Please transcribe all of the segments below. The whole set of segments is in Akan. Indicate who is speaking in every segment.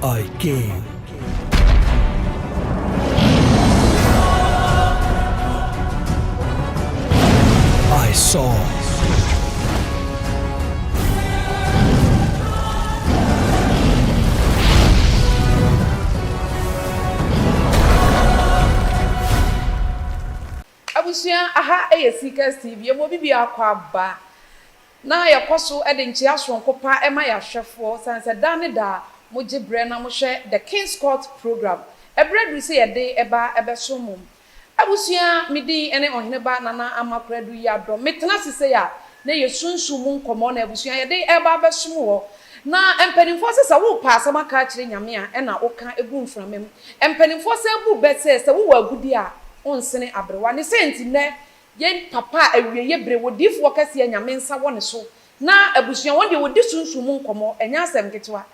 Speaker 1: I came. I saw.
Speaker 2: Abusua, aha yɛ Seekers TV, yɛma obi biara kɔ aba na yɛkɔ so de nkyea soronko pa ma yɛn ahwɛfoɔ, sane sɛ daa ne daa mogye berɛ na mohwɛ The King's Court Program. Ɛberɛ aduru sɛ yɛde ba bɛsom mo. Abusua, me din ne Ɔheneba Nana Ama Koradu Yiadom. Metena ase sei a, na ɛyɛ sunsum mu nkɔmmɔ na abusua yɛde reba abɛsom wɔ. Na mpanimfoɔ se sɛ worepɛ asɛm aka akyerɛ Nyame a, ɛna woka gu mframa mu. Mpanimfoɔ san bu bɛ sɛ, sɛ wowɔ agudeɛ a, wonsene aberewa. Ne sei nti nnɛ, yɛn papa a awieɛ bere, odiyifoɔ kɛseɛ a Nyame nsa wɔ ne so, na abusua, wɔn deɛ wɔdi sunsum mu nkɔmmɔ, ɛnyɛ asɛm ketewa.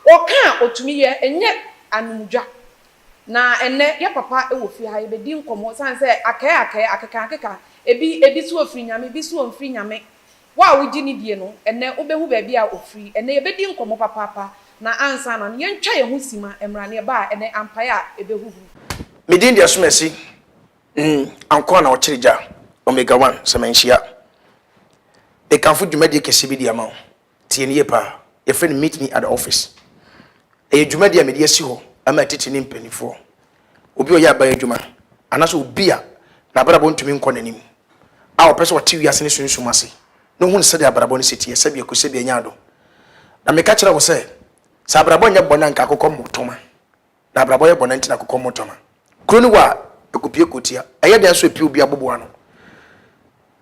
Speaker 2: Ɔka a ɔtumi yɛ, ɛnyɛ anomdwa. Na ɛnnɛ, yɛ papa wɔ fie ha, yɛbɛdi nkɔmmɔ, ɛsiane sɛ akɛɛ akɛɛ, akeka akeka, ebi, ebi se ɔfiri Nyame, ebi se ɔmfiri Nyame. Wo a wogye no die no, ɛnnɛ wobɛhu baabi a ɔfiri. Ɛnnɛ yɛbɛdi nkɔmmɔ papaapa, na ansa na no, yɛntwa yɛn ho sima mmra, na yɛba a, ɛnnɛ ampaeɛ a ɛbɛhuhuru.
Speaker 3: Me din de Asumasi mm Ankoa na ɔkyere gya Omega one sɛ manhyia Mekamfo dwumadie kɛseɛ bi de ama wo Tie no yie paa. Yɛfrɛ no Meet Me at the Office. Ɛyɛ dwumadi a mede asi hɔ ama atitire ne mpanimfoɔ, obi a ɔyɛ aban adwuma, anaasɛ obi a n'abrabɔ ntumi nkɔ n'anim, a ɔpɛ sɛ ɔte wiase ne sunsum ase na ohunu sɛdeɛ abrabɔ no si teɛ, sɛdeɛ kosɛbi anya ado. Na meka kyerɛ wo sɛ, sɛ abrabɔ nyɛ bɔne a anka akokɔ mmɔ tɔma. Na abrabɔ yɛ bɔne nti na akokɔ mmɔ tɔma. Kuro no wɔ a, ɛkɔpue kɔtia. Ɛyɛ dɛn nso ɛpue obi abobo ano.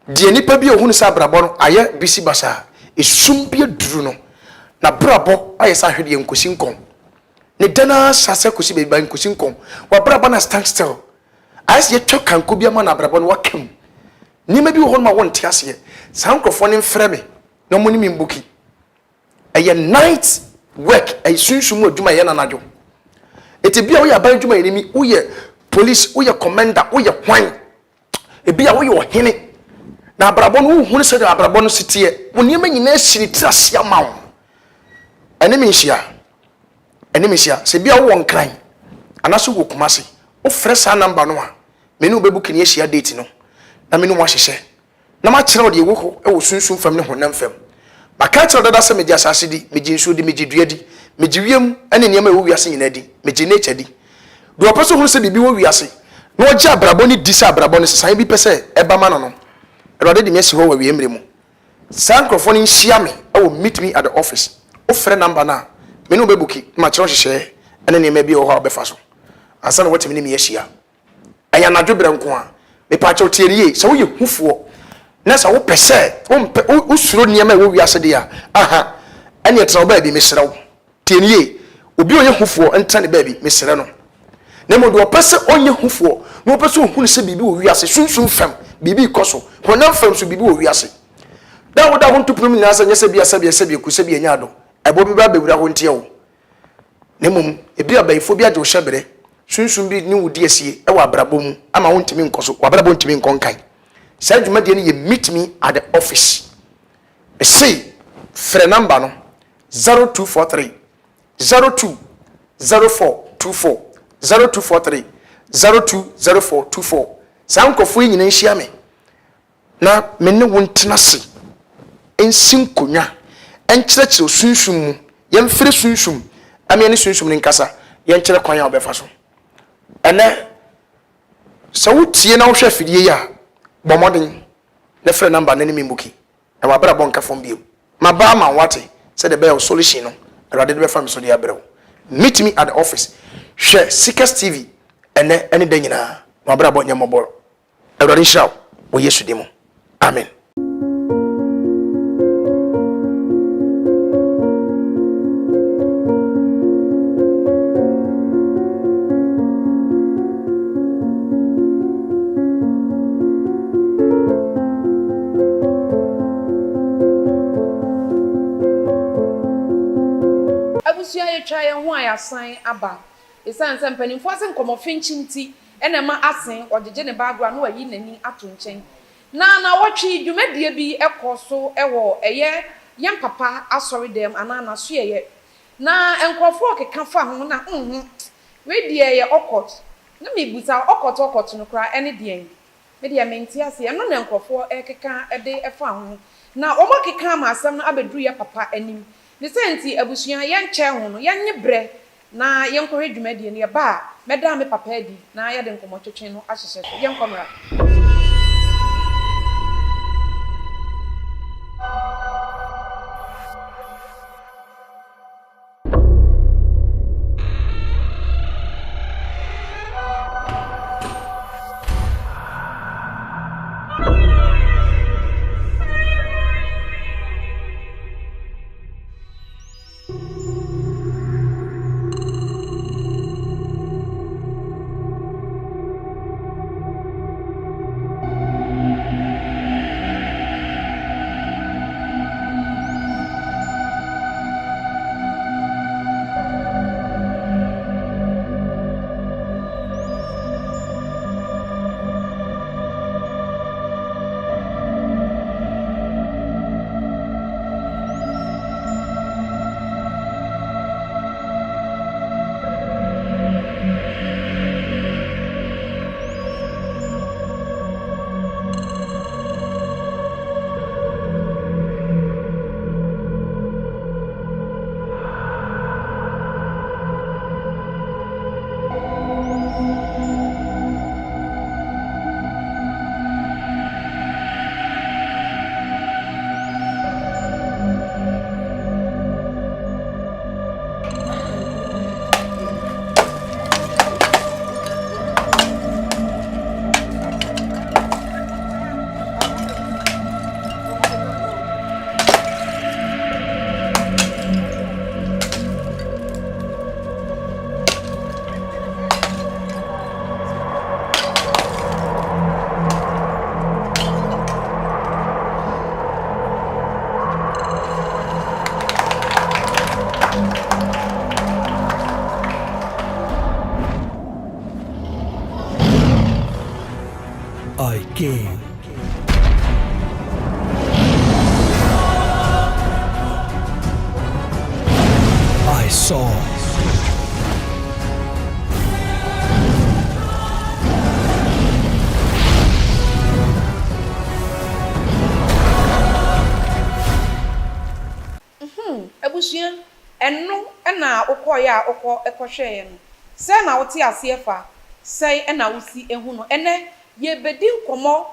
Speaker 3: Deɛ nipa bi a ɔhunu sɛ abrabɔ no ayɛ bisi basaa, esum bi aduru no, n'abrabɔ ayɛ sɛ ahwedeɛ nkosi nkɔn. Ne dan ara hyɛ aseɛ kɔsi baabi ba nkosi nkɔn. W'abrabɔ no stand still. Ayɛ sɛ yɛatwa kanko bi ama no abrabɔ no waka mu. Nneɛma bi wɔ hɔnom a wonte aseɛ. Saa nkurɔfoɔ no mfrɛ me na wɔne me mbuki. Ɛyɛ night work, ɛyɛ sunsum mu adwuma ɛyɛ no anadwo. Eti bi a woyɛ aban adwumayɛni mi, woyɛ police, woyɛ commander, woyɛ hwan, ebi a woyɛ ɔhene, na abrabɔ no wohunu sɛdeɛ abrabɔ no si teɛ, wo nneɛma nyinaa si ne tiri ase ama wo. Ɛne me nhyia, ɛne me nhyia. Sɛ bi a wowɔ Nkran anaasɛ wowɔ Kumasi, wofrɛ saa number no a, me ne wo bɛbuki ne ahyia date no na me ne wo ahyehyɛ. na makyerɛ wo deɛ ɛwɔ hɔ wɔ sunsum fam ne honam fam. Maka akyerɛ wo dada sɛ megye asase di, megye nsuo di, megye dua di, megye wiem ne nneɛma a ɛwɔ wiase nyinaa di, megye nature di. Deɛ ɔpɛ sɛ ɔhunu sɛ biribi wɔ wiase na ɔgye abrabɔ no di sɛ abrabɔ no nsesaeɛ bi pɛ sɛ ɛba ma no no, Awurade de me asi hɔ wɔ awieɛ mmerɛ mu. Saa nkorɔfoɔ no nhyia me wɔ Meet Me at the Office. Wofrɛ number no a, me ne wo bɛbuki na makyerɛ wo nhyehyɛeɛ ne nneɛma bi a ɛwɔ hɔ a wobɛfa so ansa na woatumi ne me ahyia. Ɛyɛ anadwo berɛ nko ara. Mepaakyɛw tie no yie, sɛ woyɛ hufoɔ na sɛ wopɛ sɛ wompɛ wosuro nneɛma a ɛwɔ wiase deɛ a, aha, ɛneɛ tena wo baabi, mesrɛ wo. Tie no yie, obi a ɔyɛ hufoɔ ntena ne baabi, mesrɛ no. Na mmom deɛ ɔpɛ sɛ ɔnyɛ hufoɔ na ɔpɛ sɛ ɔhunu sɛ biribi wɔ wiase, sunsum fam biribi rekɔ so, honam fam nso biribi wɔ wiase. Da a woda ho nto pono mu nyinaa sɛ nyɛ sɛ bi a sɛbi sɛbi aku sɛbi anya ado, ɛboɔ bi bɛba abɛwura hɔ ntia wo. Na mmom ebia abayifoɔ bi agye wo hyɛberɛ, sunsum bi ne wo di asie wɔ abrabɔ mu ama wontumi nkɔ so, w'abrabɔ ntumi nkɔ nkan. Saa dwumadie no yɛ Meet Me at the Office. Mese frɛ number no 0243 02 0424 0243 02 0424. Saa nkurɔfoɔ yi nyinaa nhyia me. na me ne wo ntena ase nsi nkonnwa nkyerɛkyerɛ sunsum mu, yɛmfrɛ sunsum ma yɛne sunsum no nkasa, yɛnkyerɛ kwan a wobɛfa so. Ɛnɛ, sɛ wotie na wohwɛ afidie yi a, bɔ mmɔden na frɛ namba no ne me mbuki, na w'abrabɔ nka fam bio. Maba ama wo wate, sɛdeɛ ɛbɛyɛ wo solution no, Awurade de bɛfa me so de abrɛ wo. Meet me at the office. Hwɛ Seekers TV ɛnɛ ne da nyinaa, na w'abrabɔ nyɛ mmɔbɔ. Awurade nhyira wo wɔ Yesu din mu. Amen.
Speaker 2: Abusua yɛtwa yɛn ho a yɛasan aba. Esiane sɛ mpanimfoɔ ase nkɔmmɔ finkyi nti na ɛma asen ɔgyegye ne ba agorɔ a na wayi n'ani ato nkyɛn. Na naawɔtwe yi dwumadie bi kɔɔ so wɔ ɛyɛ yɛn papa asɔredɛm anaa n'asoɛeɛ. Na nkurɔfoɔ rekeka fa ho na nhmm wei deɛ ɛyɛ awkward. Na mebisa wo awkward awkward no koraa ɛne deɛn? Me deɛ mente aseɛ. Ɛno na nkurɔfoɔ rekeka de fa ho. Na wɔakeka ama asɛm no abɛduru yɛ papa anim. Ne saa nti abusua yɛnkyɛɛ ho no yɛnnye berɛ na yɛnkɔhwɛ dwumadie no. Yɛba a mɛda me papa adi na yɛde nkɔmmɔtwetwe no ahyehyɛ so. Yɛnkɔ mmra.
Speaker 1: I came. I saw.
Speaker 2: Abusua, ɛno na wokɔeɛ a wokɔ kɔhwɛeɛ no, sɛn na wote aseɛ fa? Sɛn na wosi hu no? Ɛnnɛ, yɛrebɛdi nkɔmmɔ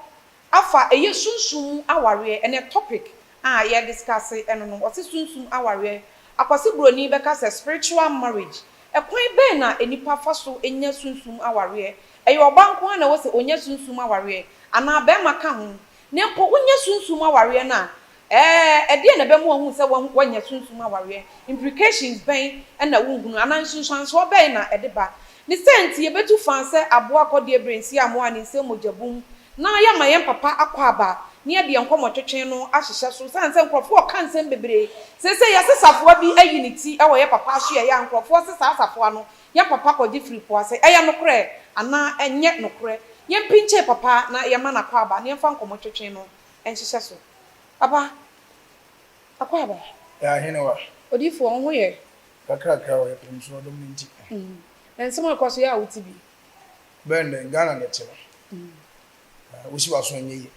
Speaker 2: afa ɛyɛ sunsum mu awareɛ, ɛnnɛ topic a yɛ discuss ɛno no, wɔse sunsum awareɛ, Akwasi Broni bɛka sɛ spiritual marriage. Ɛkwan bɛn na nnipa fa so nya sunsum awareɛ? Ɛyɛ ɔbaa nko ara na ɛwɔ sɛ ɔnya sunsum awareɛ anaa barima ka ho? Na mpo wonya sunsum awareɛ no a, Ɛɛ, ɛdeɛn na ɛbɛma woahu sɛ woanya sunsum awareɛ? Implications bɛn na wohunu, anaa nsunsuansoɔ bɛn na ɛde ba? Ne saa nti, yɛbɛtu fã sɛ aboa kɔdeɛ berɛnsia mmoa a ne nsam mogya bum, na yɛama yɛn papa akwaaba, na yɛde yɛn nkɔmmɔtwetwe no ahyehyɛ so. Esiane sɛ nkurɔfoɔ reka nsɛm bebree, seesei yɛse safoa bi ayi ne ti wɔ yɛn papa asoɛeɛ a nkurɔfoɔ se saa safoa no yɛn papa kɔgye firi po ase. Ɛyɛ nokorɛ anaa ɛnyɛ nokorɛ? Yɛmpinkyee papa na yɛmma no akwaaba, na yɛmfa nkɔmmɔtwetwe no nhyehyɛ so. Papa, akwaaba.
Speaker 3: Yɛ ahenewa.
Speaker 2: Odiyifoɔ, wo ho yɛ?
Speaker 3: Kakrakra o, yɛpem so ɔdom no nti.
Speaker 2: Na nsɛm a ɛkɔ so yɛ a wote bi?
Speaker 3: Bɛn dɛn, Ghana na ɛte no. Wosi w'aso ɛnyɛ yie,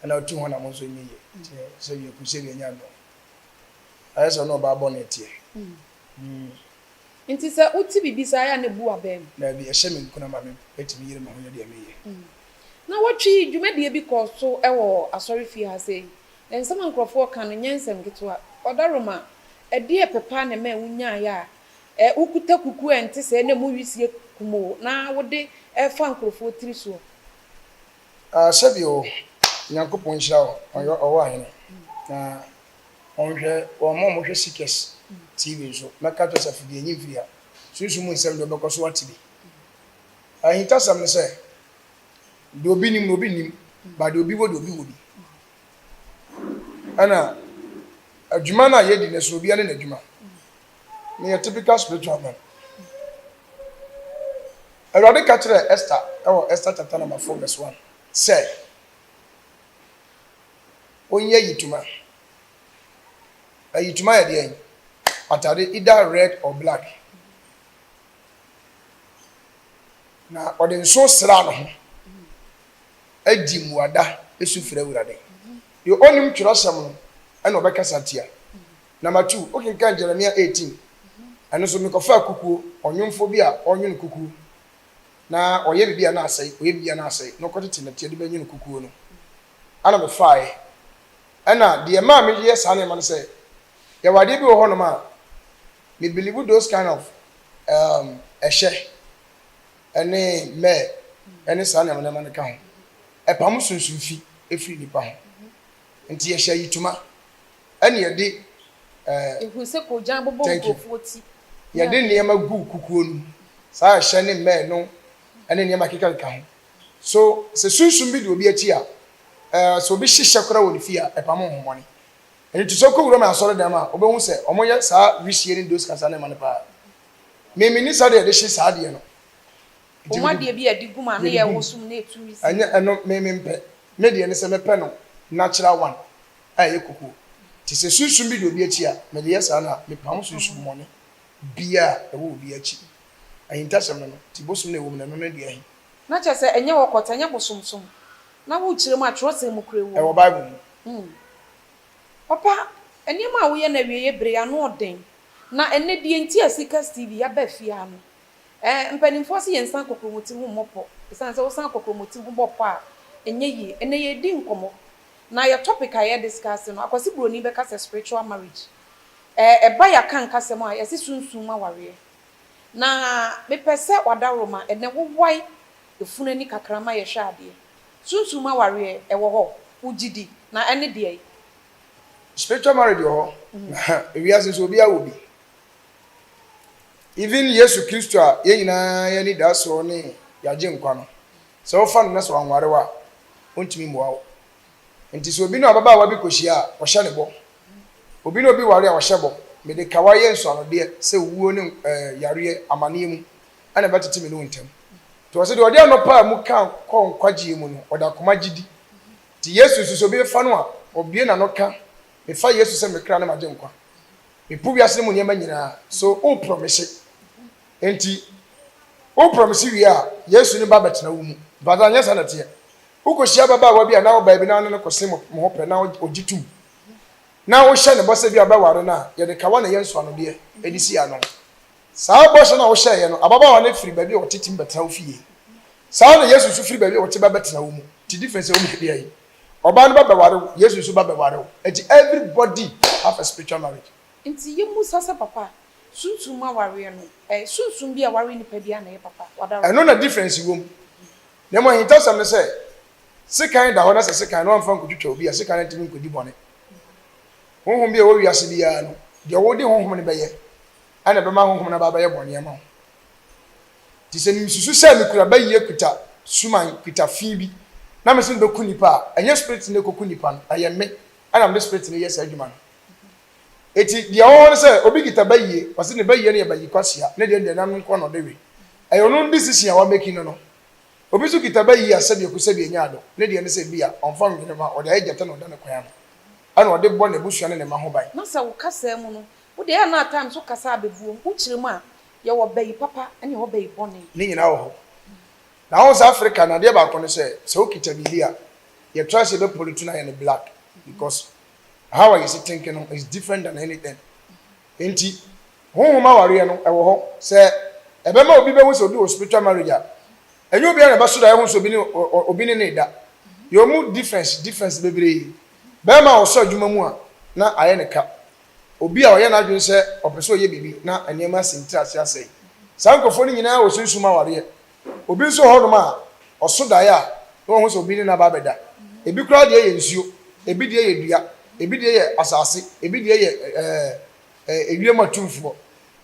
Speaker 3: ɛna wotu ho anamɔ nso ɛnyɛ yie. Nti sɛbi aku sɛbi ɛnyɛ ano. Ayɛ sɛ ɔne ɔbaa bɔne teɛ.
Speaker 2: Nti sɛ wote biribi saa yɛ a na ɛbu w'abam?
Speaker 3: Daabi, ɛhyɛ me nkuran ma metumi yere me ho yɛ deɛ meyɛ.
Speaker 2: Nnawɔtwe yi, dwumadie bi kɔɔ so wɔ asɔrefie ha sei, na nsɛm a nkurɔfoɔ reka no nyɛ nsɛm ketewa. Ɔdaroma, ɛdeɛ pɛ paa na ɛmaa wonyaeɛ a wokuta kukuo a ɛnte sɛɛ na ɛmu wisie kumoo na wode refa nkurɔfoɔ tiri soɔ?
Speaker 3: Ah sɛbi o, Nyankopɔn nhyira wo, ɔyɛ ɔwɔ ahene, na ɔnhwɛ wɔn a wɔhwɛ Seekers TV nso, mɛka akyerɛ sɛ afidie nyi mfiri ha, sunsum mu nsɛm deɛ wobɛkɔ so ate bi. Ahintasɛm ne sɛ, deɛ obi nim no obi nnim, but deɛ obi wɔ deɛ obi wɔ bi. Ɛna adwuma no a yɛdi no so obiara ne n'adwuma. Meyɛ typical spiritual man. Awurade ka kyerɛɛ Esther wɔ Esther chapter number 4 verse 1 sɛ ɔnyi ayitoma. Ayitoma yɛ deɛn? atade either red or black. Na ɔde nso sraa ne ho adi mmuada su frɛ Awurade. Deɛ ɔnnim twerɛsɛm no na ɔbɛkasa tia. Number 2, wokenkan Jeremia 18, ɛno nso mekɔfaa kukuo, ɔnwomfoɔ bi a ɔnwono kukuo, na ɔyɛ biribi a na asɛe, ɔyɛ biribi a na asɛe, na ɔkɔtete nnɛteɛ de bɛnwono kukuo no, ɛna mefaaɛ. Ɛna deɛ ɛmaa meyɛ saa nneɛma no sɛ, yɛwɔ adeɛ bi wɔ hɔnom a, me believe those kind of um, ɛhyɛ ɛne mɛɛ ɛne saa nneɛma nneɛma no ka ho. Ɛpamo sunsum fi ɛfiri nipa ho. Nti yɛhyɛ ayitoma ɛne yɛde ɛɛ.
Speaker 2: Yɛhunu sɛ koogyan bobɔ
Speaker 3: Thank you.
Speaker 2: nkurɔfoɔ ti.
Speaker 3: Yɛde nneɛma gu kukuo no mu. Saa ɛhyɛ ne mmɛɛ no ɛne nneɛma kekakeka ho. So sɛ sunsum bi di obi akyi a, ɛɛ sɛ obi hyehyɛ koraa wɔ ne fie a, ɛpamo honhommɔne. Ɛno nti sɛ wokɔ wuram asɔredan mu a, wobɛhu sɛ wɔyɛ saa wisie ne those kasa nneɛma no paa. Me menni saa deɛ yɛde hye saa adeɛ no. Nti
Speaker 2: Wɔn
Speaker 3: mede
Speaker 2: adeɛ bi a yɛde gu mu a na
Speaker 3: yɛde gu mu.
Speaker 2: yɛwoso mu na ɛtu wisie.
Speaker 3: Ɛnyɛ ɛno me mempɛ. Me deɛ ne sɛ mɛpɛ no natural one a ɛyɛ kukuo. Nti sɛ sunsum bi di obi akyi a, mede yɛ saa na mepam sunsum bɔne biara a ɛwɔ obi akyi. Ahintasɛm no no, nti bosom no a ɛwɔ mu no, ɛno ne deɛ he?
Speaker 2: Na kyerɛ sɛ ɛnyɛ ɔkɔtɛ, ɛnyɛ bosomsom. Na worekyerɛ mu a, twerɛsɛm mu koraa wɔ mu.
Speaker 3: Ɛwɔ Bible mu.
Speaker 2: Papa, nneɛma a woyɛ no awieeɛ bere yi, ano ɔden. Na ɛnnɛ deɛ nti a Seekers TV aba fie ha no, eh, mpanimfoɔ se yɛnsan kokromoti ho mmɔ pɔ. Ɛsiane sɛ wosan kokromoti ho bɔ pɔ a, ɛnyɛ yie. Ɛnnɛ yɛredi nkɔmmɔ. Na yɛ topic a yɛrediscuss no, Akwasi Broni bɛka sɛ spiritual marriage. Eh, ɛba yɛaka nkasɛm a, yɛse sunsum awareɛ. Na mepɛ sɛ w'adaworoma ɛnnɛ wowae efunu ani kakra ma yɛhwɛ adeɛ. Sunsum awareɛ, ɛwɔ hɔ? Wogye di? Na ɛne deɛn?
Speaker 3: Spiritual marriage wɔ hɔ, na ewiase nso obiara wɔ bi. Even Yesu Kristo a yɛn nyinaa yɛn ani da soɔ ne yɛagye nkwa no, sɛ wofa no na sɛ wanware wo a, ɔntumi mmoa wo. Nti sɛ obi ne ababaawa bi kɔhyia a, ɔhyɛ ne bɔ. Obi ne obi ware a, ɔhyɛ bɔ. Mede kawa yɛ nsuanodeɛ sɛ owuo ne eh, yareɛ, amanneɛ mu ɛna ɛbɛtete me ne wo ntam. Nti ɔse deɛ ɔde anɔpa a mu ka kɔ nkwagyeɛ mu no, ɔde akoma gye di. Nti Yesu nso sɛ obi bɛfa no a, ɔbue n'ano ka, mefa Yesu sɛ me kra ne m'agye nkwa. Mepo wiase no mu nneɛma nyinaa. So wo promise. Nti wo promise wie a, Yesu ne ba bɛtena wo mu. But anyɛ saa na ɛteɛ. Wokɔhyia ababaawa bi anaa ɔbaa bi na wo ne no kɔse mo ho pɛ na ɔgye tom na wohyɛ no bɔ sɛ bi a wobɛware no a, yɛde kawa na ɛyɛ nsoanodeɛ de si ano. Saa bɔhyɛ no a wohyɛeɛ no, ababaawa no firi baabi a ɔte tumi bɛtena wo fie. Saa na Yesu nso firi baabi a ɔte ba bɛtena wo mu. Nti difference a ɛwɔ mu ne deɛn? Ɔbaa no ba bɛware wo, Yesu nso ba bɛware wo. Nti everybody have a spiritual marriage.
Speaker 2: Nti yɛmmusa sɛ papa, sunsum awareɛ no, ɛyɛ sunsum bi a ɛware nipa biara na ɛyɛ papa? Wadaworo.
Speaker 3: Ɛno na difference wɔ mu. Na mmom ahintasɛm ne sɛ, sekan da hɔ na sɛ sekan no amfa ankotwitwa obi a, sekan no ntumi nkodi bɔne. Honhom bi a ɛwɔ wiase biara no, deɛ wode honhom no bɛyɛ na ɛbɛma honhom no aba abɛyɛ bɔne ama wo. Nti sɛ mesusu sɛ mekura bayie kuta suman kuta fi bi na mese mebɛku nipa a, ɛnyɛ spirit no na ɛkɔku nipa no, ɛyɛ me na mede spirit no yɛ saa adwuma no. Eti deɛ ɛwɔ hɔ ne sɛ obi kita bayie, ɔse ne bayie no yɛ bayi kwasea, ne deɛ no deɛ nam nko na ɔde we. Ɛyɛ ɔno decision a wameki no no. Obi nso kita bayie a sɛbi aku sɛbi anya adɔ, ne deɛ ne sɛ bi a ɔmfa nwene ma, ɔde ayɛ gyata na ɔda ne kwan ano, ɛna ɔde bɔ n'abusua ne ne mma ho ban.
Speaker 2: Na sɛ wo kasaa mu no, wo deɛ ɛyɛ a na at times wo kasa abɛbuom, wo kyerɛ mu a, yɛwɔ bayi papa ɛne yɛwɔ bayi bɔne.
Speaker 3: Ne nyinaa wɔ hɔ. Na wohu sɛ Africa no adeɛ baako ne sɛ, sɛ wokita biribi a, yɛ try sɛ yɛbɛ pollute no ayɛ no black because how a yɛsi think no is different than anything. Nti honhom awareɛ no ɛwɔ hɔ sɛ ɛbɛma obi bɛhu sɛ obi wɔ spiritual marriage a, ɛnyɛ obiara na ɛbɛso da ɛho sɛ obi ne obi ne ne da. Yɛwɔ mu difference difference bebree. Bɛrima a ɔsɔ adwuma mu a na ayɛ ne ka. Obi a ɔyɛ n'adwene sɛ ɔpɛ sɛ ɔyɛ biribi na nneɛma asi ne tiri ase asɛe. Saa nkurɔfoɔ no nyinaa wɔ sunsum awareɛ. Obi nso wɔ hɔnom a, ɔso daeɛ a, na wahu sɛ obi ne no aba abɛda. Ebi koraa deɛ yɛ nsuo, ebi deɛ yɛ dua, ebi deɛ yɛ asase, ebi deɛ yɛ ɛɛ ewiem atumfoɔ.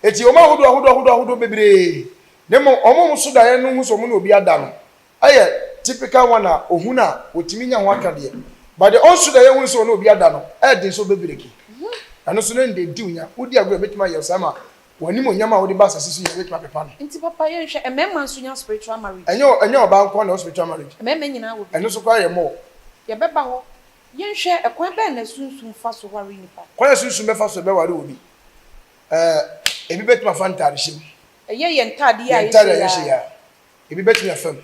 Speaker 3: Eti wɔn ahodoɔ ahodoɔ ahodoɔ ahodoɔ bebree. Na mmom wɔn a wɔso daeɛ no hu sɛ wɔn ne obi ada no yɛ typical one a ohun a wɔtumi nya ho akadeɛ. But deɛ ɔnso daeɛ hunu sɛ ɔne obi ada no, ɛyɛ den sɛ ɔbɛbreki. Ɛno nso no ɛnde di wo nya. Wodi agorɔ a ɛbɛtumi ayɛ wo saa ma w'animuonyam a wode ba asase so nyinaa bɛtumi apepa no.
Speaker 2: Nti papa yɛnhwɛ, mmarima nso nya spiritual marriage?
Speaker 3: Ɛnyɛ ɛnyɛ ɔbaa nko ara na ɛwɔ spiritual marriage.
Speaker 2: Mmarima nyinaa wɔ bi.
Speaker 3: Ɛno nso koraa yɛ more.
Speaker 2: Yɛbɛba hɔ. Yɛnhwɛ, ɛkwan bɛn na sunsum fa so ware nipa?
Speaker 3: Kwan a sunsum bɛfa so bɛware obi. Ɛɛ, ebi bɛtumi afa ntaadehyɛ mu.
Speaker 2: Ɛyɛ yɛn ntaade yi a
Speaker 3: Yɛn ntaade a
Speaker 2: yɛhyɛ
Speaker 3: yɛhyɛ
Speaker 2: yi
Speaker 3: yi
Speaker 2: ara.
Speaker 3: ara. Ebi bɛtumi afa mu.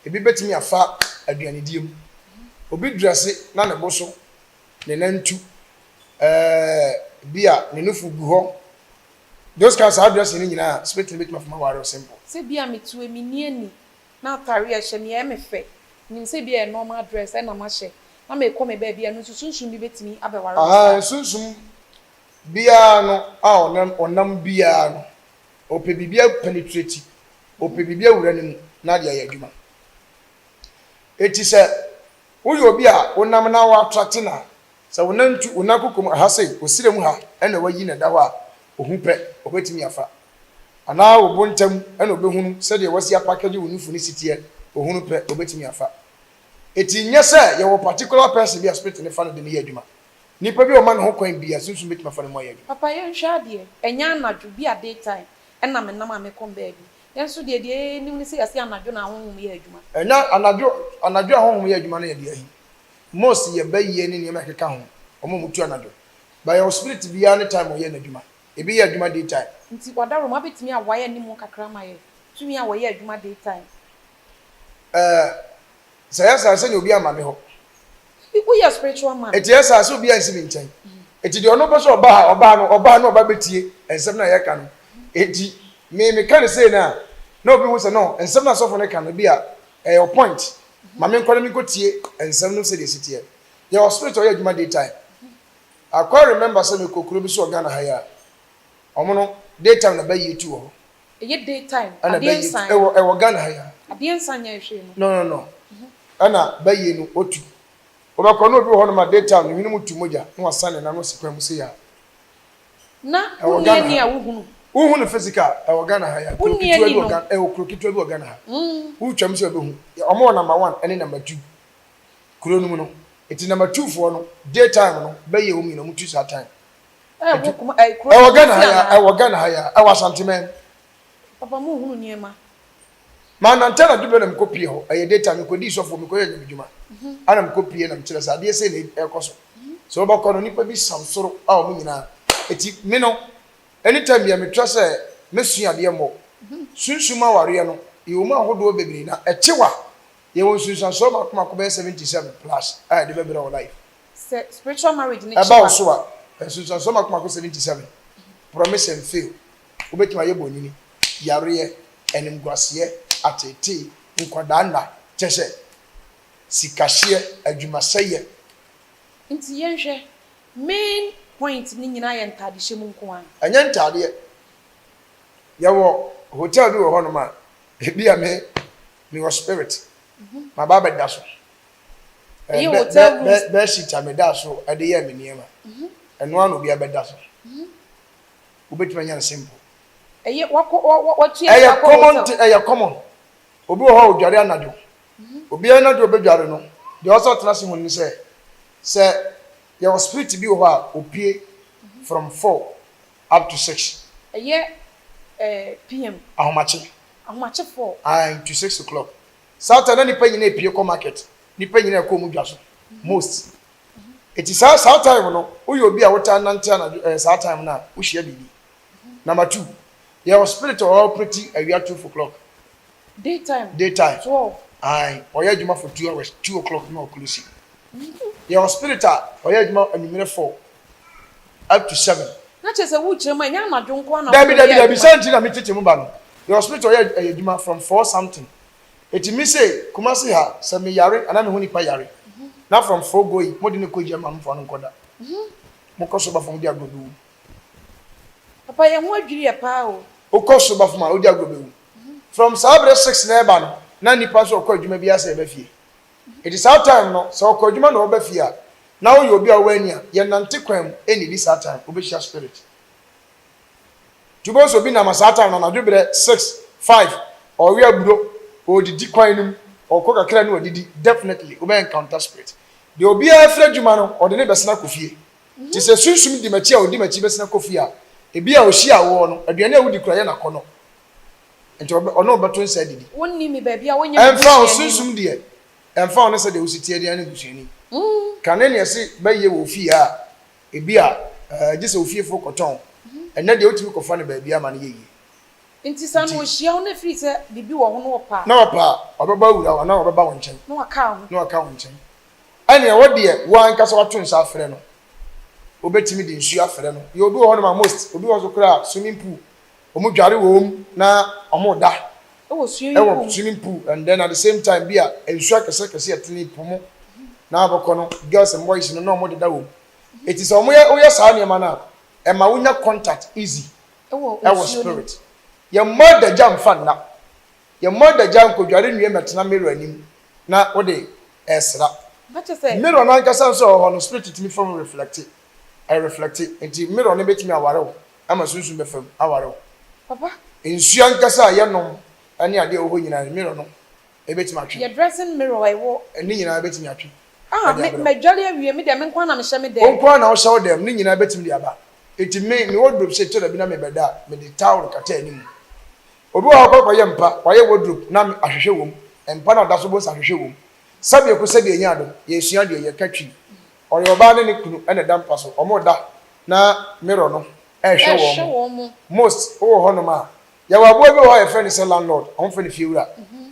Speaker 3: Ebi bɛtumi afa aduanedie mu. Obi drɛse na ne bo so, ne nantu, ɛɛ, bi a ne nufu gu hɔ. Those kind saa dressing no nyinaa, spirit no bɛtumi afa mu aware wo simple.
Speaker 2: Sɛ bi a metu emi nni ani na atare a ɛhyɛ me ɛyɛ me fɛ, menim sɛ bi a ɛyɛ normal dress ɛna mahyɛ na merekɔ me baabi a, ɛno nso sunsum bi bɛtumi abɛware me
Speaker 3: Ahaa,
Speaker 2: saa?
Speaker 3: sunsum biara no a ɔnam ɔnam biara no, ɔpɛ biribi a penetrate, ɔpɛ biribi awura ne mu na ade ayɛ adwuma. Eti sɛ woyɛ obi a wonam na wo attract no a, sɛ wo nan tu, wo nan koko mu aha sei, wo serɛ mu ha na wayi na ɛda hɔ a, ohu pɛ, ɔbɛtumi afa. Anaa wo bo ntam na ɔbɛhunu sɛdeɛ wasi apakɛgye wo nufu no si teɛ, ohunu pɛ, ɔbɛtumi afa. Eti nyɛ sɛ yɛwɔ particular person bi a spirit no fa no de no yɛ adwuma. Nipa bi a ɔma ne ho kwan bi a, sunsum bɛtumi afa ne mu ayɛ adwuma.
Speaker 2: Papa yɛnhwɛ adeɛ, ɛnyɛ anadwo bi a day time ɛna me nam a mekɔ baabi. Yɛn nso deɛ deɛ yɛnim ne sɛ yɛse anadwo na ahonhom yɛ adwuma.
Speaker 3: Ɛnyɛ anadwo, anadwo a ahonhom yɛ adwuma no yɛ deɛ ahi. Most yɛ bayie ne nneɛma a ɛkeka ho, wɔn a wɔtu anadwo. But yɛwɔ spirit biara ne time a ɔyɛ n'adwuma. Ebi yɛ adwuma day time.
Speaker 2: Nti Wadaroma bɛtumi awae anim kakra ama yɛ, tumi a wɔyɛ adwuma day time.
Speaker 3: Ɛɛ, sɛ ɛyɛ saa a, sɛdeɛ obi amma me hɔ.
Speaker 2: Woyɛ spiritual man.
Speaker 3: Enti ɛyɛ saa sɛ obiara nsi me nkyɛn. Enti deɛ ɔno pɛ sɛ ɔba ha, ɔba ha no, ɔba ha na ɔba bɛtie nsɛm no a yɛka no. Enti me meka no sei no a, na obi hu sɛ no, nsɛm no a sɔfo no ka no, ebia ɛyɛ ɔ point. Ma menkɔ na menkɔtie nsɛm no sɛdeɛ ɛsi teɛ. Yɛwɔ spirit a ɔyɛ adwuma day time. I quite remember sɛ mekɔ kuro bi so wɔ Ghana ha yi a, wɔn no, day time na bayie tu wɔ hɔ.
Speaker 2: Ɛyɛ day time,
Speaker 3: Ɛna
Speaker 2: adeɛ
Speaker 3: bayie tu,
Speaker 2: nsan.
Speaker 3: ɛwɔ, ɛwɔ Ghana ha yi a.
Speaker 2: Adeɛ nsan nyɛ hwee no.
Speaker 3: No, no, no. Ɛna bayie no otu. Wobɛkɔ na obi wɔ hɔnom a day time ne hwene mu tu mogya na wasan ne nan no asi kwan mu sei a.
Speaker 2: Na
Speaker 3: Ɛwɔ
Speaker 2: wonni
Speaker 3: Ghana
Speaker 2: ani
Speaker 3: ha.
Speaker 2: a wohunu.
Speaker 3: Wohu no physical, ɛwɔ Ghana ha yi a. Kuro
Speaker 2: Wonni
Speaker 3: ketewa
Speaker 2: ani
Speaker 3: bi wɔ
Speaker 2: no.
Speaker 3: Ghana, ɛwɔ kuro ketewa bi wɔ Ghana ha. Wotwam sɛ wobɛhu. Wɔn wɔ number one ɛne number two kuro no mu no. Eti number two foɔ no, day time no, bayie wɔ mu nyinaa, wɔtu saa time.
Speaker 2: Ɛwɔ kuma, ɛɛ kuro
Speaker 3: Ɛwɔ
Speaker 2: no
Speaker 3: Ghana
Speaker 2: Kumasi
Speaker 3: ha yi a,
Speaker 2: anaa?
Speaker 3: ɛwɔ Ghana ha yi a, ɛwɔ Asanteman.
Speaker 2: Papa mo hunu nneɛma.
Speaker 3: Manante anadwo berɛ na mekɔ pie hɔ, ɛyɛ day time, mekɔdii sɔfoɔ, mekɔyɛɛ nyamedwuma, ɛna mekɔ pie na mekyerɛ sɛ adeɛ sei na ɛrekɔ so. Sɛ wobɛkɔ no, nnipa bi sam soro a wɔn nyinaa, eti me no, anytime biara metra sɛ mɛsua adeɛ mmɔ. Sunsum awareɛ no, yɛwɔ mu ahodoɔ bebree na ɛkyew a, yɛwɔ nsunsuansoɔ mmaako mmaako bɛyɛ 77 plus a yɛde bɛbrɛ wo life.
Speaker 2: Sɛ spiritual marriage no
Speaker 3: Ɛba
Speaker 2: kyew
Speaker 3: wo
Speaker 2: a.
Speaker 3: so a, nsunsuansoɔ mmaako mmaako 77, promise and fail, wobɛtumi ayɛ bonini, yareɛ, animguaseɛ, ateetee, nkwadaa nna, kyerɛ sɛ, sikahyeɛ, adwumasɛeɛ.
Speaker 2: Nti yɛnhwɛ, main point no nyinaa yɛ ntaadehyɛ mu nko ara.
Speaker 3: Ɛnyɛ ntaadeɛ. Yɛwɔ hotel bi wɔ hɔnom a, ebia me, mewɔ spirit, maba abɛda so.
Speaker 2: Ɛyɛ hotel rooms.
Speaker 3: Bed sheet a medaa so de yɛɛ me nneɛma, ɛno ara na obiara bɛda so. Wobɛtumi anya no simple.
Speaker 2: Ɛyɛ wakɔ wa wa watua sika
Speaker 3: Ɛyɛ
Speaker 2: akɔ
Speaker 3: common
Speaker 2: hotel.
Speaker 3: ɛyɛ common. Obi wɔ hɔ a odware anadwo. Obiara anadwo a obedware no, deɛ ɔsɛ ɔtena ase hu ne sɛ, sɛ yɛwɔ spirit bi wɔ hɔ a opue from four up to six.
Speaker 2: Ɛyɛ eh PM.
Speaker 3: Ahomakye.
Speaker 2: Ahomakye four.
Speaker 3: Ae to 6 o'clock. Saa time na nipa nyinaa epue kɔ market. Nipa nyinaa ɛkɔ ɔmo dwa so most. Eti saa saa time no, woyɛ obi a wotaa nante anadwo ɛɛ saa time no a, wohyia biribi. Number two, yɛwɔ spirit a ɔwɔ operate awia 12 o'clock.
Speaker 2: Day time.
Speaker 3: Day time.
Speaker 2: 12.
Speaker 3: Ae, ɔyɛ adwuma for 2 hours, 2 o'clock na ɔclose. Yɛwɔ spirit a ɔyɛ adwuma anwummerɛ 4 up to 7.
Speaker 2: Na kyerɛ sɛ wokyerɛ mu a, ɛnyɛ anadwo nko ara na
Speaker 3: Dabi
Speaker 2: wɔyɛ
Speaker 3: dabi dabi
Speaker 2: adwuma.
Speaker 3: sɛ nti na me tete mu ba no. Yɛwɔ spirit a ɔyɛ ɛyɛ adwuma from four something. Eti me se Kumasi ha sɛ me yare anaa me ho nipa yare na from four going mo de no kɔ gya ma mo fa no nkɔ da. Mo kɔ so ba fam di agorɔ bɛwu.
Speaker 2: Papa yɛn ho adwiri yɛ paa o.
Speaker 3: Wokɔ so ba fam a wodi agorɔ bɛwu. From saa bere 6 na ɛba no na nipa nso ɔkɔ adwuma biara sɛ ɛba fie. Eti saa time no sɛ ɔkɔ adwuma na ɔba fie a na woyɛ obi a wowɔ ani a yɛnante kwan mu ɛnnidi saa time wobɛhyia spirit. Nti wobɛhu sɛ obi nam a saa time no anadwo berɛ 6, 5 ɔrewe aburo, ɔredidi kwan no mu, ɔrekɔ kakra na wadidi, definitely wobɛ encounter spirit. Deɛ obiara firi adwuma no ɔde no bɛsene akɔ fie. Nti sɛ sunsum di m'akyi a ɔdi m'akyi bɛsene akɔ fie a, ebi a ɔhyia woɔ no, aduane a wodi koraa yɛ no akɔnnɔ. Nti ɔbɛ ɔne wo bɛto nsa adidi.
Speaker 2: Wonni me baabi a wonyɛ me
Speaker 3: Ɛmfa ho,
Speaker 2: busuani no.
Speaker 3: sunsum deɛ, ɛmfa ho ne sɛdeɛ wosi teɛ deɛ ne busuani. Kane ne ɛse bɛyɛ wɔ ofie a, ebi a, ɛɛ, gye sɛ ofiefoɔ kɔtɔn. Ɛnnɛ deɛ wotumi kɔfa no baabi ama no yɛ yie.
Speaker 2: Nti sɛ na ɔhyia wo na ɛfiri sɛ biribi wɔ ho na ɔpɛ a.
Speaker 3: Na ɔpɛ a, ɔbɛbɔ awura wo anaa ɔbɛba wo nkyɛn.
Speaker 2: Na waka wo ho.
Speaker 3: Na waka wo nkyɛn. Ɛnneɛ wo deɛ wo ankasa woato nsa afrɛ no. Wobɛtumi de nsuo afrɛ no. Yɛ obi wɔ hɔnom a most, obi wɔ hɔ nso koraa a swimming pool, wɔn dware wɔ mu na wɔn da.
Speaker 2: Ɛwɔ swimming pool
Speaker 3: mu. Ɛwɔ swimming pool and then at the same time bi a nsuo akɛseɛ akɛseɛ ɛtene po mu na abɛkɔ no girls and boys no na wɔn deda wɔ mu. Eti sɛ wɔn yɛ woyɛ saa nneɛma no a ɛma wonya contact easy
Speaker 2: ɛwɔ
Speaker 3: spirit. Yɛ mmɔ adagya nfa nna. Yɛ mmɔ adagya nkɔdware nwie mmɛtena mirror anim na wode ɛresra. Mirror no ankasa nso a ɛwɔ hɔ no spirit tumi fa mu reflecte. Ɛreflecte nti mirror no bɛtumi aware wo. ama sunsum bɛfa mu aware wo.
Speaker 2: Papa.
Speaker 3: Nsuo ankasa a yɛnom ne adeɛ a ɛwɔ hɔ nyinaa no, mirror no bɛtumi atwe.
Speaker 2: Yɛ dressing mirror a ɛwɔ.
Speaker 3: Ne nyinaa bɛtumi atwe
Speaker 2: Ah,
Speaker 3: de
Speaker 2: me,
Speaker 3: abrɛ wo.
Speaker 2: madwale awie, me deɛ me nko ara na mehyɛ me
Speaker 3: Wo
Speaker 2: dan mu.
Speaker 3: nko ara na wohyɛ wo dan mu, ne nyinaa bɛtumi de aba. Enti me, me wardrobe sei, tɔ da bi na mebɛda a, mede towel kata anim. Obi wɔ hɔ a ɔkɔ akɔyɛ mpa, wayɛ wardrobe na ahwehwɛ wɔ mu, mpa no a ɔda so wobɛhu sɛ ahwehwɛ wɔ mu. Sɛdeɛ ɛkɔ sɛdeɛ ɛnya do, yɛresua adeɛ, yɛka Twi. Ɔyɛ ɔbaa ne ne kunu na ɛda mpa so, wɔreda na mirror no rehwɛ wɔn. Most wowɔ hɔnom a, yɛwɔ aboa bi wɔ hɔ a yɛfrɛ no sɛ landlord, wɔfrɛ no fiewura.